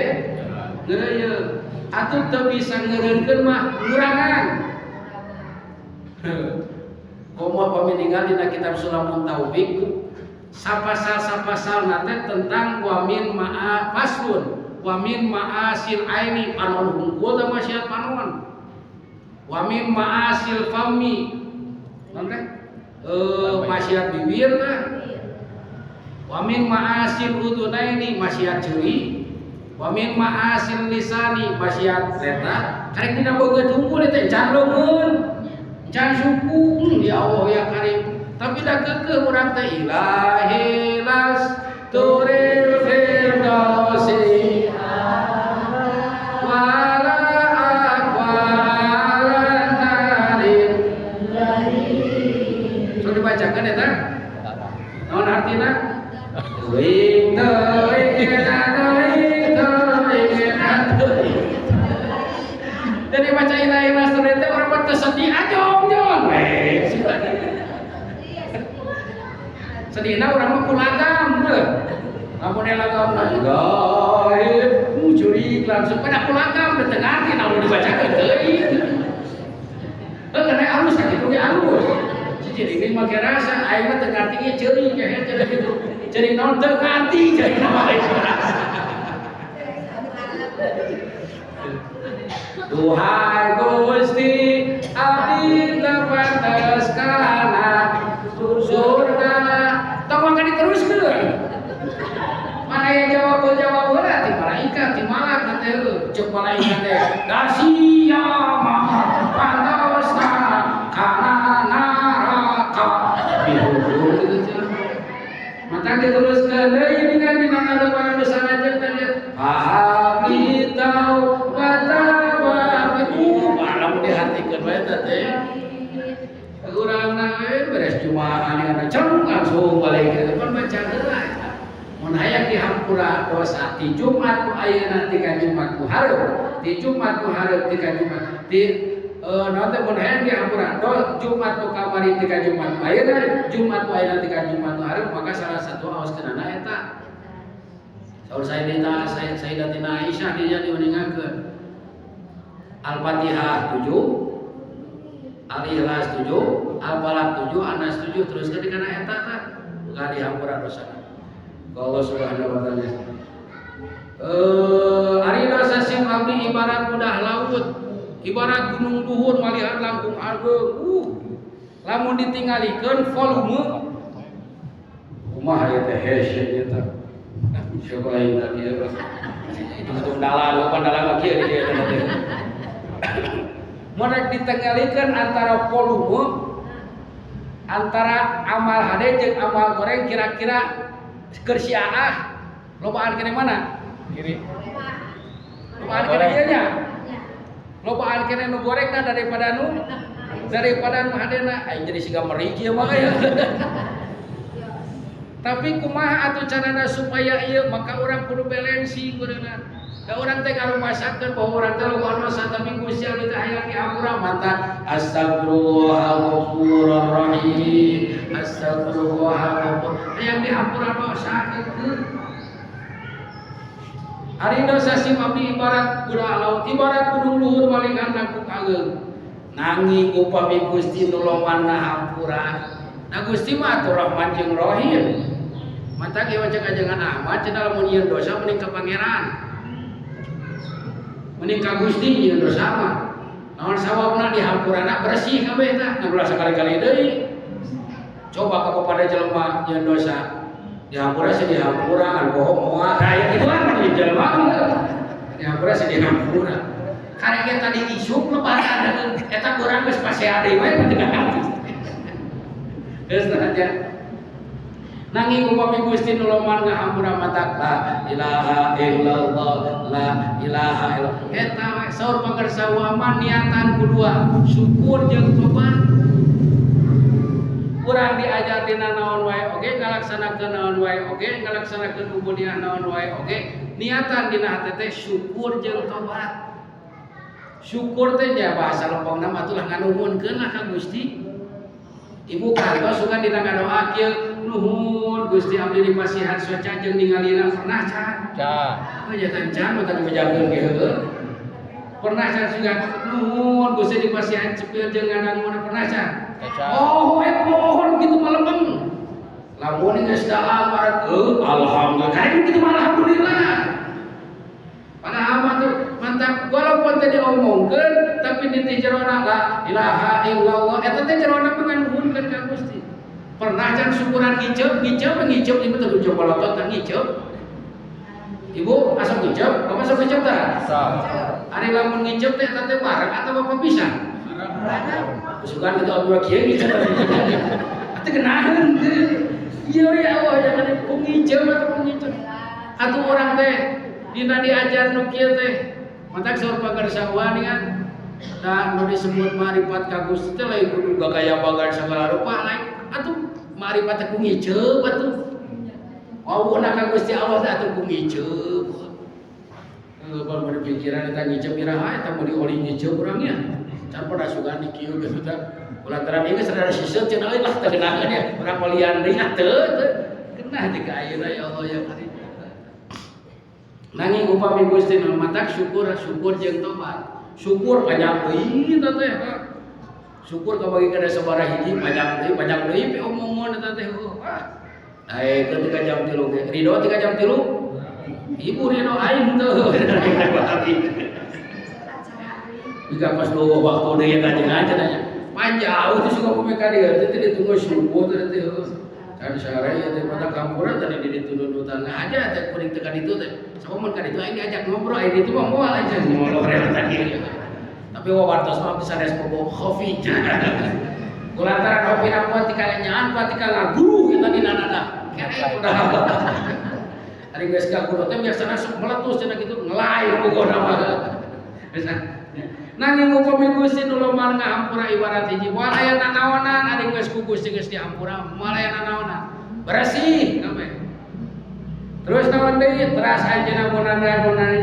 Ngeureuyeuh. Atuh teu bisa ngeureunkeun mah ngurangan. Komo pami ningal dina kitab Sulamut Taufik, sapasal-sapasal nate tentang wamin ma'a faslun wamin ma'asil aini, panon hungkul teh maksiat panon, wamin ma'asil fami, naon teh, maksiat bibir teh, wamin ma'asil udunaini, maksiat ceuri, wamin ma'asil lisani, maksiat leta. Karek dina beungeut hungkul teh, can leungeun, can suku. Ya Allah ya Karim, tapi dah keukeuh urang teh ilahi las turil firdausi wala aqwalan narin. So dibacakan eta naon artina? Teuing teuing teuing teuing teuing. Jadi baca ilahi las teh urang mah teu sedih, ajong jong we. Sedihna urang mah kulagam heuh. Lamun lagam ilahi curi langsung pada kulagam, teu ngarti naon dibacakeun teuing. Heuh, kana alus sakitu ge alus. Si ciri make rasa, aing mah teu ngarti ge ceurik ge ceurik kitu. Ceurik naon teu ngarti, ceurik naon rasa. Duhai Gusti, abdi teu pantes kana surga. Tong mangga diteruskeun. Mana yang jawab jawab heula ti malaikat, ti malak teh heuh. Ceuk malaikat teh, da sia mah pantosna kana neraka. Dihukum gitu cenah. Maka diteruskeun deui dengan dina ngadepan dosa ngajeng teh. Fahabli taubata wa lamun dihartikeun wae teh. Urangna we beres jumaah dengan ceng langsung balik ke depan, baca heula. Mun hayang dihampura dosa ti Jumat ku ayeuna, ti ka Jumat ku hareup, ti Jumat ku hareup, ti ka Jumat ti naon teh, mun hayang dihampura do Jumat ku kamari ti ka Jumat ku ayeuna, Jumat ku ayeuna ti ka Jumat ku hareup, maka salah satu aoskeunana eta. Saur Sayyidatina Sayyidatina Aisyah dia diuningakeun. Al-Fatihah 7, Al-Ikhlas 7, Al-Falaq 7, An-Nas 7, terus ke kana eta tah buka dihampura dosa. Allah Subhanahu wa taala. Ari dosa sim abdi ibarat budah laut, ibarat gunung luhur malihan langkung ageung. Lamun ditinggalikeun volume kumaha ieu teh, hese ieu teh. Coba aing tadi ya. Hitung-hitung dalan, bukan dalan mah kieu di dieu teh. Mun rek ditinggalikeun antara volume antara amal hade jeung amal goreng, kira-kira keur si Aah lobaan keneh mana? Kiri. Lobaan keneh ieu nya. Lobaan keneh nu gorengna daripada nu hadena. Aing jadi siga meri kieu mah ya. Tapi kumaha atuh carana supaya ieu, maka urang kudu balancing kuduna. Da urang teh ngarumasakeun bahwa urang teh loba dosa, tapi Gusti Allah teh hayang dihampura, mantap astagfirullahaladzim rahim, astagfirullahaladzim, hayang dihampura dosa keukeuh. Ari dosa sim abdi ibarat budak laut, ibarat gunung luhur malihan langkung ageung. Nanging upami Gusti nu loman ngahampura. Nah, Gusti mah atuh Rahman jeung Rahim. Mantap ieu cek ajengan Ahmad cenah, lamun nyieun dosa mending ka pangeran. Mending ka Gusti nyieun dosa mah. Naon sawabna, dihampurana bersih kabeh tah, ngan ulah sakali-kali deui. Coba ka pada jelema nyieun dosa. Dihampura sih dihampura, ngan bohong moal. Kayak gitu kan di jelema. Dihampura sih dihampura. Karek tadi isuk lebaran eta urang geus pasea deui we teu hati. Geus aja. Nanging upami Gusti nu loman ngahampura matak la ilaha illallah, la ilaha illallah. Eta we saur pangersa mah niatan kudua, syukur jeung tobat. Urang diajar dina naon wae oge, ngalaksanakeun naon wae oge, ngalaksanakeun ubudiah naon wae oge, niatan dina hate teh syukur jeung tobat. Syukur teh nya bahasa lempongna mah atuh lah nganuhunkeun lah ka Gusti. Ibu kantos suka dina ngadoa kieu, nuhun Gusti abdi dipasihan soca jeung ningalina, pernah can? Can. Oh nya can mah tadi bejakeun ge heueuh. Pernah can suka nuhun Gusti dipasihan cepil jeung ngadanguna, pernah can? Can. Oh, pohon gitu mah lempeng. Lamun geus dalam barat, alhamdulillah. Kayak gitu mah alhamdulillah. Padahal mah tuh mantap walaupun tadi diomongkeun tapi di jerona la ilaha illallah eta teh jerona mah nganuhunkeun ka Gusti. Pernah can syukuran ngiceup, ngiceup, ngiceup ibu teh ngiceup balotot teh ngiceup. Ibu asup ngiceup, bapak asup ngiceup tah? Sok. Ari lamun ngiceup teh eta teh bareng atau bapak bisa? Sugan gitu abdi kieu ngiceup. Atuh genaheun teh. Iya ya Allah jangan ku ngiceup atau ngiceup. Atuh urang teh dina diajar nu kieu teh. Matak saur pagarsa kan da nu disebut marifat ka Gusti teh lain kudu gagaya bagan segala rupa, lain atuh marifat teh ku ngiceup atuh. Wawuhna ka Gusti Allah teh atuh ku ngiceup. Heuh, baru pikiran eta ngiceup iraha eta mau dioli ngiceup urangnya. Can pada sugan di kieu geus teh. Kulantaran ieu geus rada siseut cenah euy lah teu geunaheun ya. Urang olian deui ah teu teu. Genah teh ka ayeuna ya Allah ya Karim. Nanging upami Gusti nu matak syukur, syukur jeung tobat. Syukur panjang deui eta teh. Syukur kabagi kana sabaraha hiji panjang deui pe omongan eta teh. Wah. Daekeun 3 jam 3 ge. Ridho 3 jam 3? Ibu ridho, aing teu. Jika pas dua waktu deui eta jeung aja nanya. Panjang itu suka kume ka dieu teh ditunggu subuh teh teh. Can sare ieu teh pada kampura tadi di ditu nundutan aja teh kuring teh ka ditu teh. Sama mun ka ditu aing diajak ngobrol, aing ditu mah moal aja molor tadi. Tapi wawartos mah bisa sanes bobo kopi. Kulantaran kopi na kuat tika nyaan kuat tika ngaguru kita dina nada. Kere udah. Ari geus gaguru teh biasana sok meletus cenah kitu ngelai pokona mah. Nanging upami Gusti nu loman ngahampura ibarat hiji moal aya nanaonan, ari geus ku Gusti geus dihampura moal aya nanaonan. Beresih kabeh. Terus naon deui teras anjeunna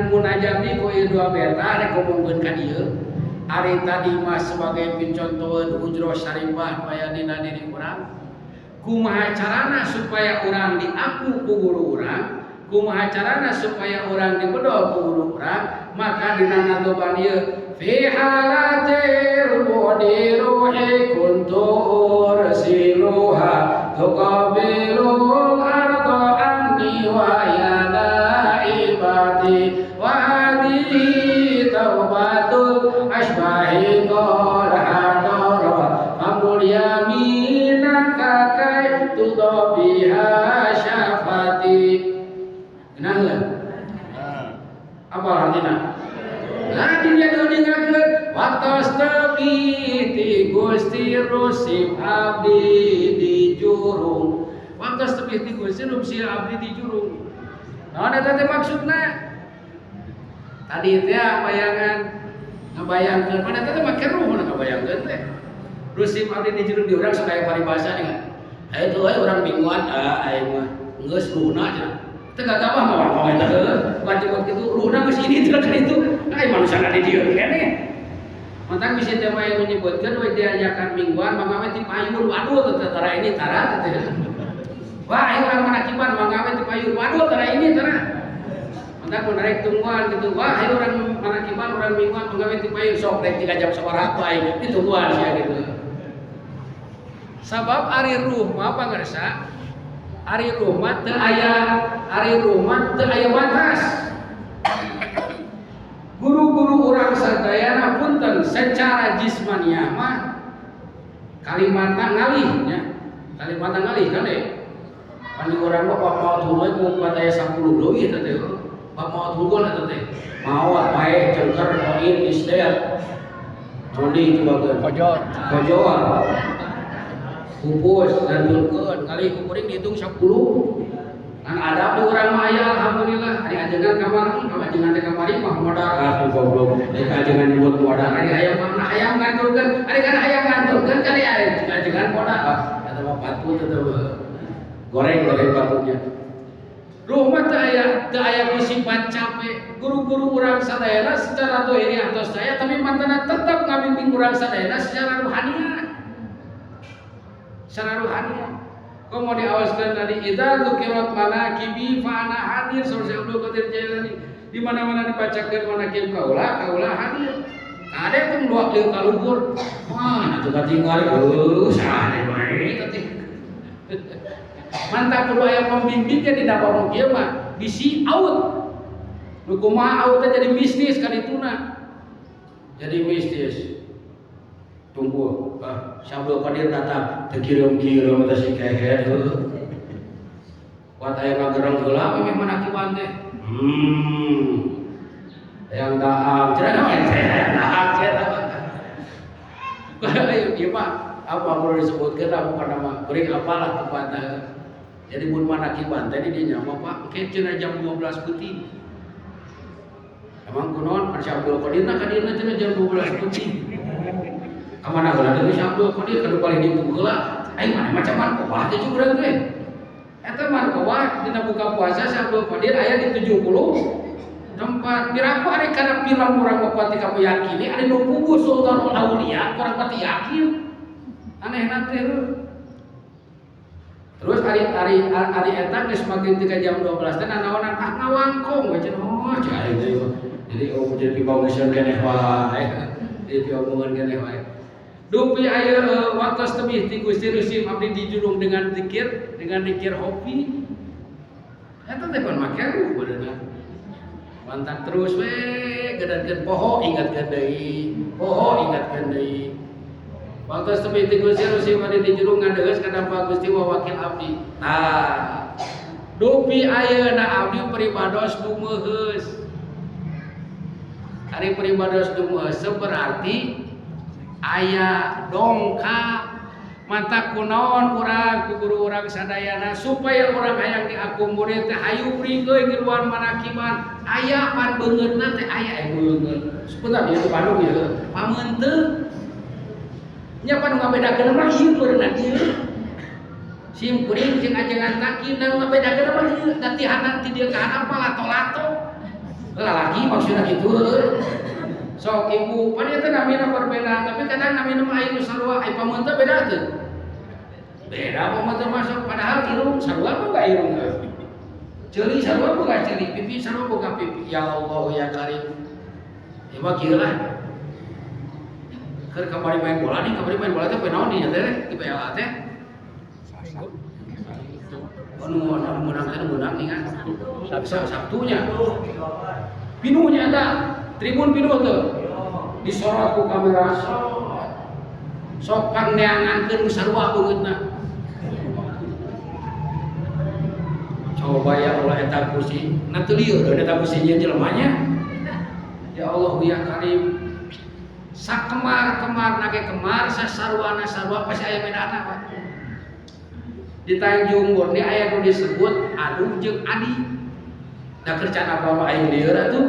munajati ku ieu dua beta rek ngomongkeun ka dieu. Ari tadi mah sebagai picontoeun hujroh syarifah nu aya dina diri urang. Kumaha carana supaya urang diaku ku guru urang? Kumaha carana supaya urang dibedol ku guru urang? Maka dina natoban ieu fi halatil budi ruhi kuntu ursiluha tuqabilul arda anni wa ya naibati wa hadhihi taubatul asbahi qad hadara amul yaminaka kai tudabiha syafati. Kenalan? Apa artinya? Nah, dunia duningakeun watos tepi ti Gusti rusip abdi di jurung. Watos tepi ti Gusti rusip abdi di jurung. Naon eta teh maksudna? Tadi teh bayangan ngabayangkeun pada teh make ruh ngabayangkeun teh. Rusip abdi di jurung di urang sok aya paribasa nih. Aya tuh aya urang mingguan ah aing mah geus ruhna cenah. Teu gagabah mah ngomong eta heueuh. Wajib kitu ruhna geus ini teh kan itu. Ai manusia di dieu keneh. Mantap bisa teh mah menyebutkeun we diajakan mingguan mangga we ti payun waduh teh tara ini tara teh. Wah, ayo urang manakiban mangga we ti payun waduh tara ini tara. Mantap mun rek tungguan gitu. Wah, ayo urang manakiban urang mingguan mangga we ti payun sok rek 3 jam sabaraha aing ditungguan sia gitu. Sabab ari ruh mah pangersa, ari ruh mah teu aya, ari ruh mah teu aya batas. Guru-guru urang sadayana punten secara jismaniah mah kalimatna ngalih nya. Kalimatna ngalih kan deh. Pan di urang mah maot we ku aya 10 leuwih teh teh. Bab maot hungkul eta teh. Maot, paeh, cengker, koin, isdet. Naon deui coba keun? Kojor. Kojor. Pupus gantulkeun kali ku kuring dihitung 10. Kan adab di urang mah aya alhamdulillah. Ari ajengan kamari, ka ajengan teh kamari mah modal ah goblok. Ari ajengan nyebut modal ari hayam mah nah hayam gantulkeun. Ari kana hayam gantulkeun kali ajengan modal. Ah eta mah patut eta mah. Goreng-goreng patutnya. Ruh mah teu aya ku sifat capek. Guru-guru urang sadayana secara dohiriah tos saya tapi mantana tetap ngabimbing urang sadayana secara ruhaniah. Secara ruhaniah. Kau mau diawaskan tadi idza dzukirat manaqibi fa ana hadir saur Syekh Abdul Qadir Jailani. Di mana-mana dibacakeun manaqib kaula, kaula hadir. Kade teh dua kali kaluhur. Wah, atuh katingal heuh sare wae teh. Mantap kudu aya pembimbingnya di dapur kieu mah bisi out. Nu kumaha out teh jadi mistis ka dituna. Jadi mistis. Tunggu, ah, Syekh Abdul Qadir datang, teu kireum-kireum teh si kehed heuh. Kuat aya ngagereng heula meh manakiban teh. Yang daang, cenah naon teh? Daang cenah. Ayo, ieu mah apa perlu disebutkeun apa nama kuring apalah tempatna. Jadi mun manakiban teh di dinya mah Pak, engke cenah jam 12 peuting. Emang kunaon Syekh Abdul Qadir na ka dieuna cenah jam 12 peuting. Kamana heula deui Syekh Abdul Qadir kanu paling ditu heula. Aing mana macam markobah teh urang teh. Eta markobah dina buka puasa Syekh Abdul Qadir aya di 70 tempat. Piraku ari kana film urang mah pati kamu yakini ari nu puguh Sultanul Aulia kurang pati yakin. Aneh teh. Terus ari ari ari eta geus makin tika jam 12 teh nanaonan ah ngawangkong we cenah oh cek aing teh. Jadi oh jadi pibanguseun keneh wae. Jadi piomongan keneh wae. Dupi aya waktos tebih ti Gusti Rusim abdi dijulung dengan zikir hobi. Eta teh pan make ruh badanna. Mantap terus we gedankeun poho ingatkeun deui, poho ingatkeun deui. Waktu tebih ti Gusti Rusim abdi dijulung ngadeheus ka dampa Gusti wa wakil abdi. Tah. Dupi ayeuna abdi pribados dumeuheus. Ari pribados dumeuheus berarti aya dongkap mata kunaon urang ku guru urang sadayana supaya urang hayang diakomodir teh hayu beri euy ngiluan manakiban aya pan beungeutna teh aya beungeut sebentar ieu teh Bandung ieu pameunteuk nya pan ngabedakeun mah ieu meureunna ieu sim kuring jeung ajengan takin dan ngabedakeun mah ieu da ti handap ti dieu ka handap mah lato-lato lalaki maksudna kitu. Sok ibu, pan eta namina berbeda, tapi kadang namina mah aya nu sarua, aya pameunteuk beda teu? Beda pameunteuk masuk, padahal irung sarua boga irung. Ceuli sarua boga ceuli, pipi sarua boga pipi. Ya Allah ya Karim. Ya mah kieu lah. Keur kamari main bola nih, kamari main bola teh poe naon dinya teh? Di PLA teh. Anu anu meunang teh meunang nih kan. Sabtunya. Pinuhnya eta tribun pinuh tuh disorot ku kamera sok sok pangneangankeun nu sarua beungeutna. Coba ya Allah eta kursi na teu lieur eta kursi nyeun jelemanya. Ya Allah ya Karim. Sakemar-kemar nage kemar sasaruana sarua pasti aya bedana Pak. Di Tanjung Murni aya nu disebut adu jeung adi. Da keur can apa mah aing lieur atuh.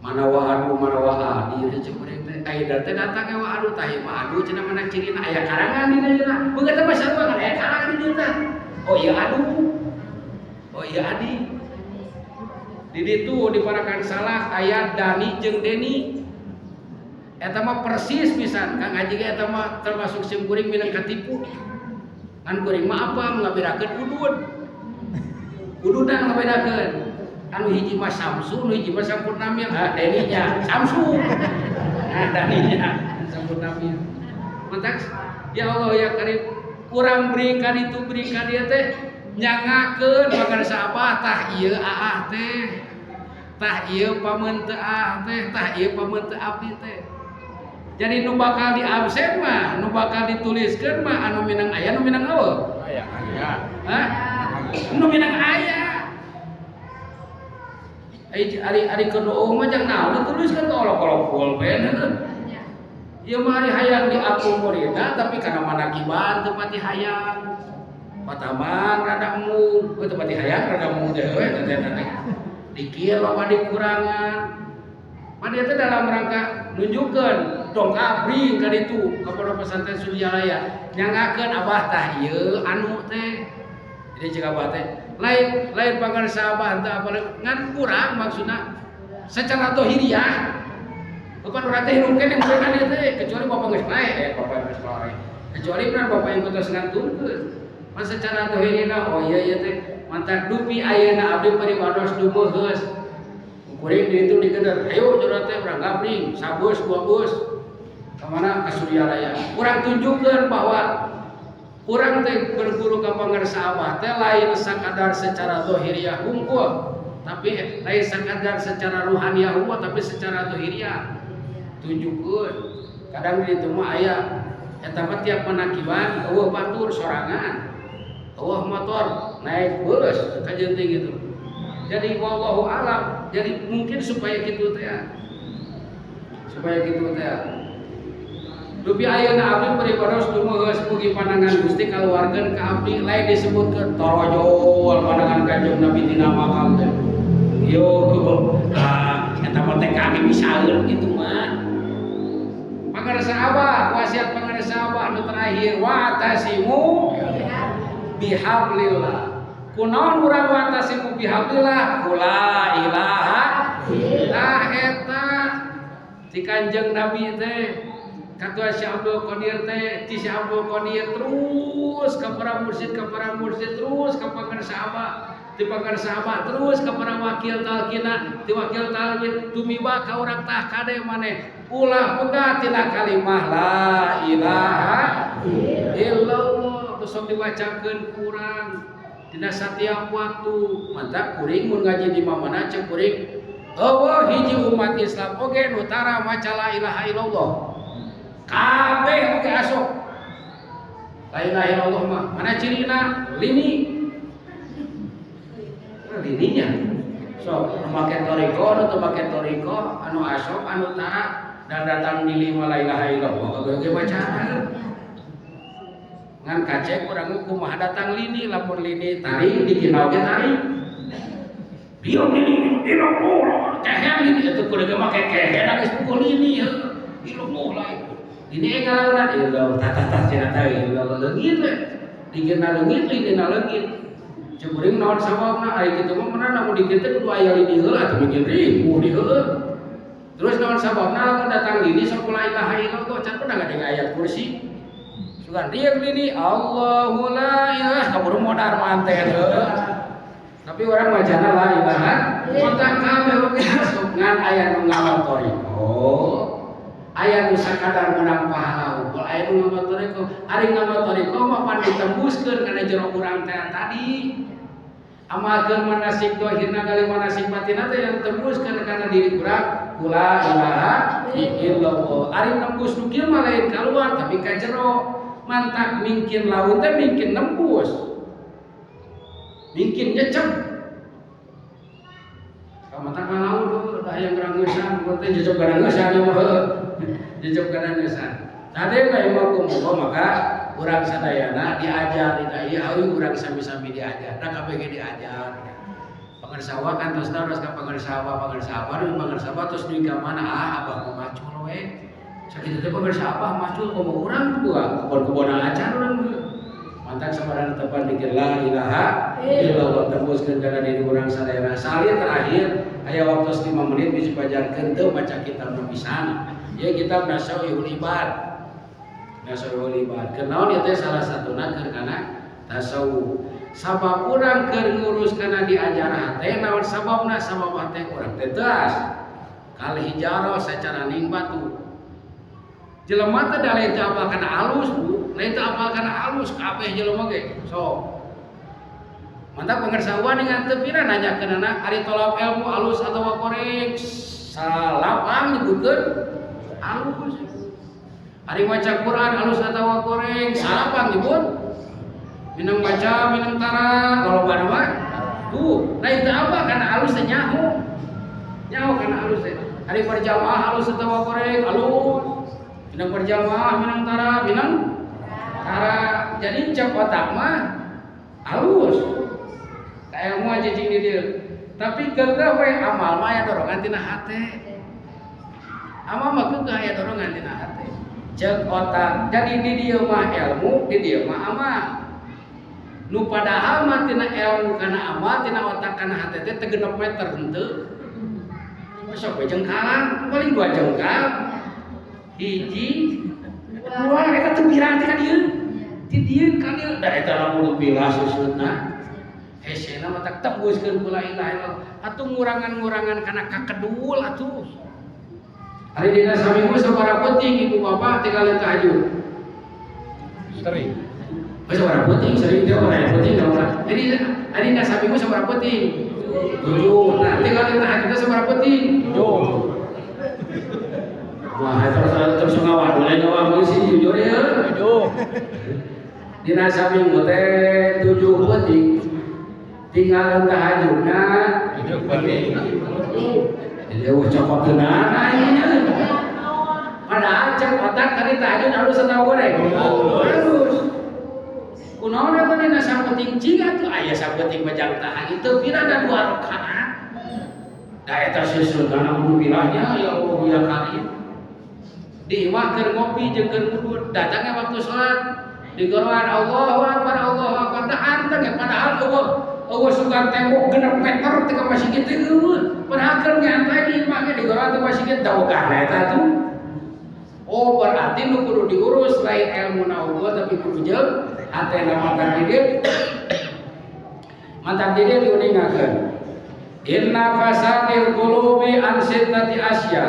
Mana wa adu mana wa adi teh cek kuring teh. Aing teh datang wa adu tah ieu mah adu cenah mana cirina aya karangan dina cenah. Beungeut mah sarua ngan aya karangan di dieu teh. Oh iya adu. Oh iya adi. Di ditu di Parakan Salak aya Dani jeung Deni. Eta mah persis pisan Kang Haji ge eta mah termasuk sim kuring minang katipu. Ngan kuring mah apa ngabedakeun udud. Ududna ngabedakeun. Anu hiji mah Samsu, anu hiji mah Sampurnamil. Ah, Deninya Samsu. Ah, Deninya Sampurnamil. Mantak ya Allah ya Karim, urang beri ka ditu beri ka dieu teh nyangakeun makan saabah tah ieu aah teh. Tah ieu pameunteut ah teh, tah ieu pameunteut abdi teh. Jadi nu bakal di absen mah, nu bakal dituliskeun mah anu minang aya nu minang eueuh. Aya. Hah? Nu minang aya. Ari ari ari keur nu mah jang naon dituliskeun ke olok-olok pulpen heuh. Ieu mah ari hayang diaku muridna, tapi kana manakiban teu pati hayang. Pataman rada embung, teu pati hayang, rada embung teh we teh teh. Dikir loba dikurangan. Mah dia teh dalam rangka nunjukkeun dong abri ka ditu ka pondok pesantren Suryalaya, nyangakeun abah tah ieu anu teh. Jadi cek abah teh lain lain pangarsa abah teh apa ngan kurang, maksudna secara dohiriah. Bukan urang teh hirup keneh mereka dia teh, kecuali bapak geus naik, bapak geus naik. Kecuali kan bapak yang tos ngantunkeun. Mas secara dohirina, oh iya iya teh mantak dupi ayeuna abdi paripados dumeuheus. Kuring di itu digeder, ayo jodoh teh urang gabring, sabus dua bus. Kemana? Ke Suryalaya. Urang tunjukkan bahwa urang teh berguru ka pangarsa abah teh lain sakadar secara dohiriah hungkul, tapi lain sakadar secara ruhaniah hungkul, tapi secara dohiriah tunjukkeun. Kadang di itu mah aya eta mah tiap manakiban euweuh batur sorangan. Euweuh motor, naik bus ka Jenting gitu. Jadi wallahu alam, jadi mungkin supaya kitu teh. Supaya kitu teh. Dupi ayeuna abdi pribados dumeuheus, mugi pandangan Gusti kaluarkeun ka abdi, lain disebutkeun torojol pandangan Kanjeng Nabi tina makam teh. Yo, ah eta mah teh kami misalkeun kitu mah. Pangarsa abah, wasiat pangarsa abah nu terakhir, wa'tasimu bihablillah. Kunaon urang wa'tasimu bihablillah? Kula ilaha. Tah eta ti Kanjeng Nabi teh katua Syekh Abdul Qadir teh, ti Syekh Abdul Qadir terus ka para mursyid, ka para mursyid, terus ka pangarsa abah, ti pangarsa abah terus ka para wakil talkina, ti wakil talkin tumiba ka urang. Tah kade maneh ulah pegat tina kalimah la ilaha illallah, terus sok dibacakeun kurang dina setiap waktu. Mantap, kuring mun ngaji di mana, cek kuring euweuh hiji umat Islam oge nu tara maca la ilaha illallah, kabeh oge asok la ilaha illallah mah. Mana cirina? Lini lininya sok nu make toriko, nu teu make toriko, anu asok, anu tara dan datang di lima la ilaha illallah oge bacaan. Ngan kacek urang kumaha datang lini, lamun lini tarik dikinau ge tarik diam lini illallah kehen lini itu kudu ge make kehen geus pukul lini heuh illallah lini e ngalaunan illallah tah tah tah cenah tah illallah leungit we dikina leungit, lini leungit. Cek kuring naon sababna ari kitu mah? Meunang lamun dikir teh kudu aya lini heula atuh, bikin ribu di heueuh. Terus naon sababna lamun datang lini sok la ilaha illallah? Can pernah ngadeng ayat kursi. Sugan rieu lini Allahu la ilaha, kaburu modar manten heueuh. Tapi orang bacana la ilaha mata kabeh oge asup, ngan aya nu ngamal toriko, aya nu sakadar menang pahala unggul, aya nu ngamal toriko. Ari ngamal toriko mah pan ditembuskeun kana jero urang teh tadi. Amalkeun manasik dohirna kali manasik batinna teh yang tembuskeun kana diri urang kula ilaha illallah. Ari nembus nu kieu mah lain keluar tapi ka jero. Mantak mungkin laut teh mungkin nembus, mungkin nyecep. Kamu tak laut dah yang gerangeusan, teh jejep gerangeusan mah, jejep gerangeusan. Tadi rahimakumullah, maka urang sadayana diajar di dai awi urang sami-sami diajar. Da kabeh diajar. Pangarsa kan terus terus ka pangarsa, pangarsa, pangarsa terus dugi ka mana, ah abah mah macul we. Sakitu teh pangarsa abah macul komo urang buah kebon-kebon acan urang. Mantak sabarana tepan dikir la ilaha illallah tembuskeun kana diri urang sadayana. Sali terakhir aya waktu 5 menit bisa pajarkeun teu maca kitab nu pisan. Ya kitab Nashoihul Ibad. Nashoihul Ibad. Kenaon ieu teh? Salah satuna keur kana tasawuf. Sabab urang keur ngurus kana diajar hate, naon sababna? Sabab hate urang teh teas. Kal hijarah, secara ning batu. Jelema teh da lain teu apal kana alus, Bu. Lain teu apal kana alus kabeh jelema ge. So. Mantap pengersawan dengan teu pira nanyakeunana ari tolab ilmu alus atawa korek, salapang nyebutkeun alus. Ari maca Quran alus atawa korek, salapang nyebut minang baca minang tara, lolobana mah tuh lain teu apa kana alus teh nyaho. Nyaho kana alus teh. Ari berjamaah halus atawa goreng? Halus. Minang berjamaah, minang tara, minang tara. Jadi cek otak mah halus. Ka ilmu aja cing di dieu. Tapi keukeuh we amal mah aya dorongan tina hate. Amal mah keukeuh aya dorongan tina hate. Cek otak. Jadi di dieu mah ilmu, di dieu mah amal. Nu padahal mah tina ilmu kana amal, tina otak kana hate teh teu 6 meter henteu. Sok we jengkalan, paling 2 jengkal. Hiji, dua, eta teu pirang teh ka dieu. Ti dieu ka dieu, da eta lamun pilah susutna. Hesena mah tak tembuskeun ku la ilaha illallah. Atuh ngurangan-ngurangan kana kakedul atuh. Ari dina saminggu sabaraha peuting ibu bapak tinggal tahajud? Sering. Oh, sabaraha peuting sering teh urang peuting da urang. Jadi ari dina saminggu sabaraha peuting? 7. Nah, tinggal tahajud teh sabaraha peuting? 7. Wah, terus terus ngawadul ngawadul sih jujur ya. 7. Dina saminggu teh 7 peuting. Tinggal tahajudna 7 peuting. Jadi eueuh cokoteunana ieu. Padahal cek otak tadi tahajud halus atau goreng? Halus. Kunaon eta dina sapenting cing atuh aya sapenting bajang tahajud teu pira da 2 rakaat. Da eta seuseuntana kudu pilahnya ya Allah ya Karim. Di imah keur ngopi jeung keur ngudut, datangnya waktu salat di goroan Allahu Akbar Allahu Akbar da anteng ya padahal eueuh eueuh sugan tembok 6 meter teh ka masjid teh eueuh. Padahal keur nyantai di imah ge di goroan teh masjid da ogah eta tuh. Oh berarti nu kudu diurus lain ilmu na unggul tapi kudu jeung hatena mantak di dieu. Mantak di dieu diuningakeun. Inna fasadil qulubi an sittati asya.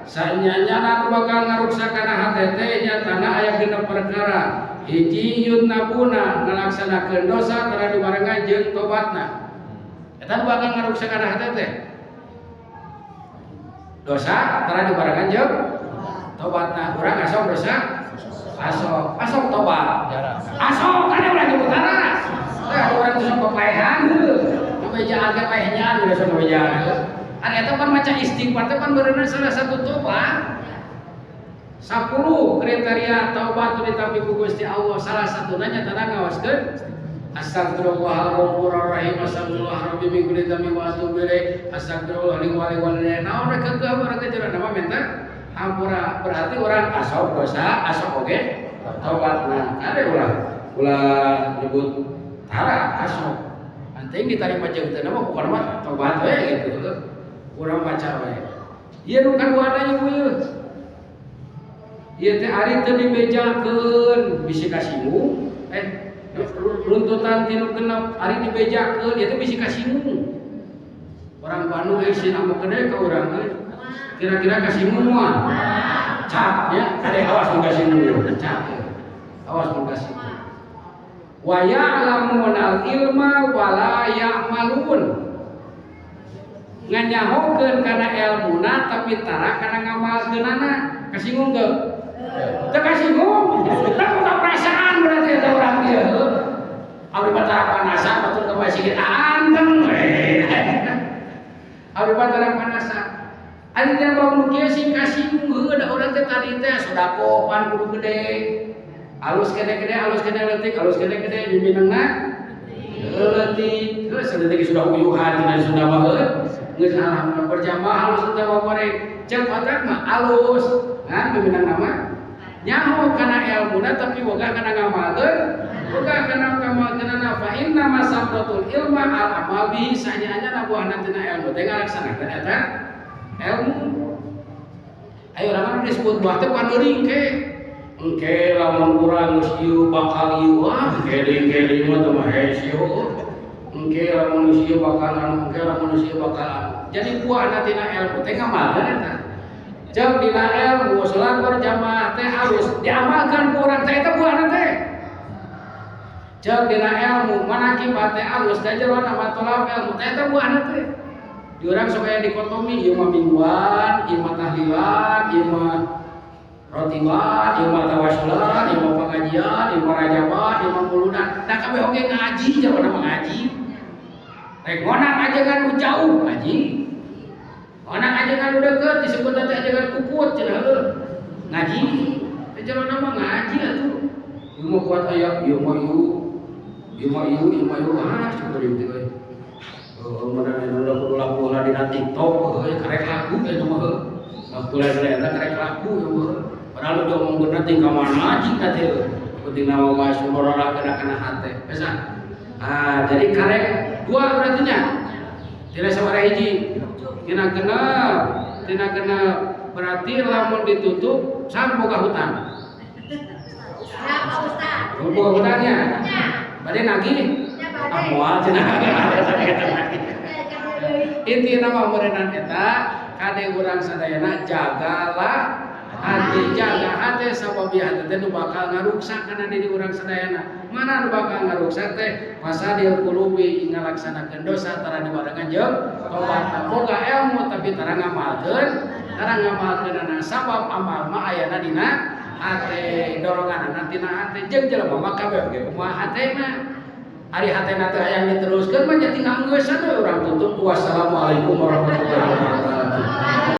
Sanyanyana nu bakal ngaruksak kana hate teh nyatana aya 6 perkara. Hiji yudnabuna ngalaksanakeun dosa tara dibarengan jeung tobatna. Eta nu bakal ngaruksak kana hate teh. Dosa tara dibarengan jeung tobatna. Urang asok dosa? Asok. Asok tobat. Jarang. Asok kan urang nyebut tara. Teh urang teh sok paehan heuh. Ngabejaan ge paehnya udah sok ngabejaan heuh. Ari eta pan maca istighfar teh pan beureunan salah satu tobat. 10 kriteria taubat nu ditampi ku Gusti Allah salah satuna nyatana ngaoskeun Astagfirullahaladzim, astagfirullah rabbi min kulli dzambin wa atubu ilaih, astagfirullah li wa li walidayya. Naon rek keukeuh urang teh jerona mah minta hampura. Berarti orang asok dosa, asok oge tobat. Nah, kade ulah ulah nyebut tara asok. Penting diterima jeung teu mah bukan mah tobat we gitu. Urang baca we. Ieu nu kaduana ieu ieu. Ieu teh ari teu dibejakeun bisi kasinggung. Runtutan tinu genep ari dibejakeun ieu teh bisi kasinggung. Orang Bandung euy sieun amuk gede ka urang euy. Kira-kira kasinggung moal? Cap ya, kade awas mun kasinggung. Cap. Awas mun kasinggung. Wa ya'lamunal ilma wa la ya'malun. Nganyahokeun kana elmuna tapi tara kana ngamalkeunana. Kasinggung teu? Teu kasinggung. Teu boga perasaan berarti eta urang ieu. Abdi mah tara panasan batur ka masjid anteng we. Abdi mah tara panasan. Ari teh bab nu kieu sing kasinggung heueuh da urang teh tadi teh sodako pan kudu gede. Alus kene gede, alus kene leutik, alus kene gede bimbinangna leutik. Heuh saeutik sudah uyuhan tina Sunda mah heuh. Geus alhamdulillah berjamaah halus atawa goreng. Cek otak mah alus. Ngan bimbinangna mah nyaho kana elmuna tapi wogah kana ngamalkeun. Wogah kana ngamalkeunana fa inna masabratul ilma al amal bihi sanyanya buahna tina ilmu teh ngalaksanakeun eta ilmu. Ayo urang mah disebut buah teh paneuring ke. Engke lamun urang geus ieu bakal ieu wah engke deui engke deui mah teu mah hese ieu. Engke lamun geus ieu bakal anu, engke lamun geus ieu bakal anu. Jadi buahna tina ilmu teh ngamalkeun eta. Jeung dina ilmu salat berjamaah teh harus diamalkan ku urang teh eta buahna teh. Jeung dina ilmu manakib teh alus da jerona mah tolak ilmu teh eta buahna teh. Di urang sok aya dikotomi ieu mah mingguan, ieu mah tahlilan, ieu mah rotiban, ieu mah tawassulan, ieu mah pengajian, ieu mah rajaban, ieu mah muludan. Da kabeh oge ngaji jerona mah ngaji. Rek ngonang ajengan nu jauh ngaji. Anak ajengan nu deukeut disebut teh ajengan kukut cenah heuh. Ngaji. Teh jelema mah ngaji atuh. Ieu mah kuat aya, ieu mah ieu. Ieu mah ieu, ieu mah ieu. Ah, syukur ieu teh euy. Heuh, mana anu kudu laku lah dina TikTok heuh, karek laku eta mah heuh. Laku lah dina eta karek laku ieu mah. Padahal udah omong bener ting ka mana anjing teh heuh. Penting nama mah sumberna kena kena hate. Bisa. Ah, jadi karek dua berarti nya. Tidak sabaraha hiji. Tina genep, tina genep. Berarti lamun ditutup sang boga hutang. Ya, Pak Ustaz. Boga hutangnya. Ya. Bade nagih. Ya, bade. Ah, moal cenah. Ya, kan deui. Intina mah meureunnan eta kade urang sadayana jagalah hati, jaga hati, sabab hati teh nu bakal ngaruksak kana diri urang sadayana. Mana nu bakal ngaruksak teh fasadil qulubi, ngalaksanakeun dosa tara dibarengan jeung tobat. Boga ilmu tapi tara ngamalkeun, tara ngamalkeunana, sabab amal mah ayana dina hate, doronganana tina hate, jeung jelema mah kabeh oge kumaha hatena. Ari hatena teh hayang diteruskeun mah jadi nganggeus we urang tutup. Wassalamualaikum warahmatullahi wabarakatuh.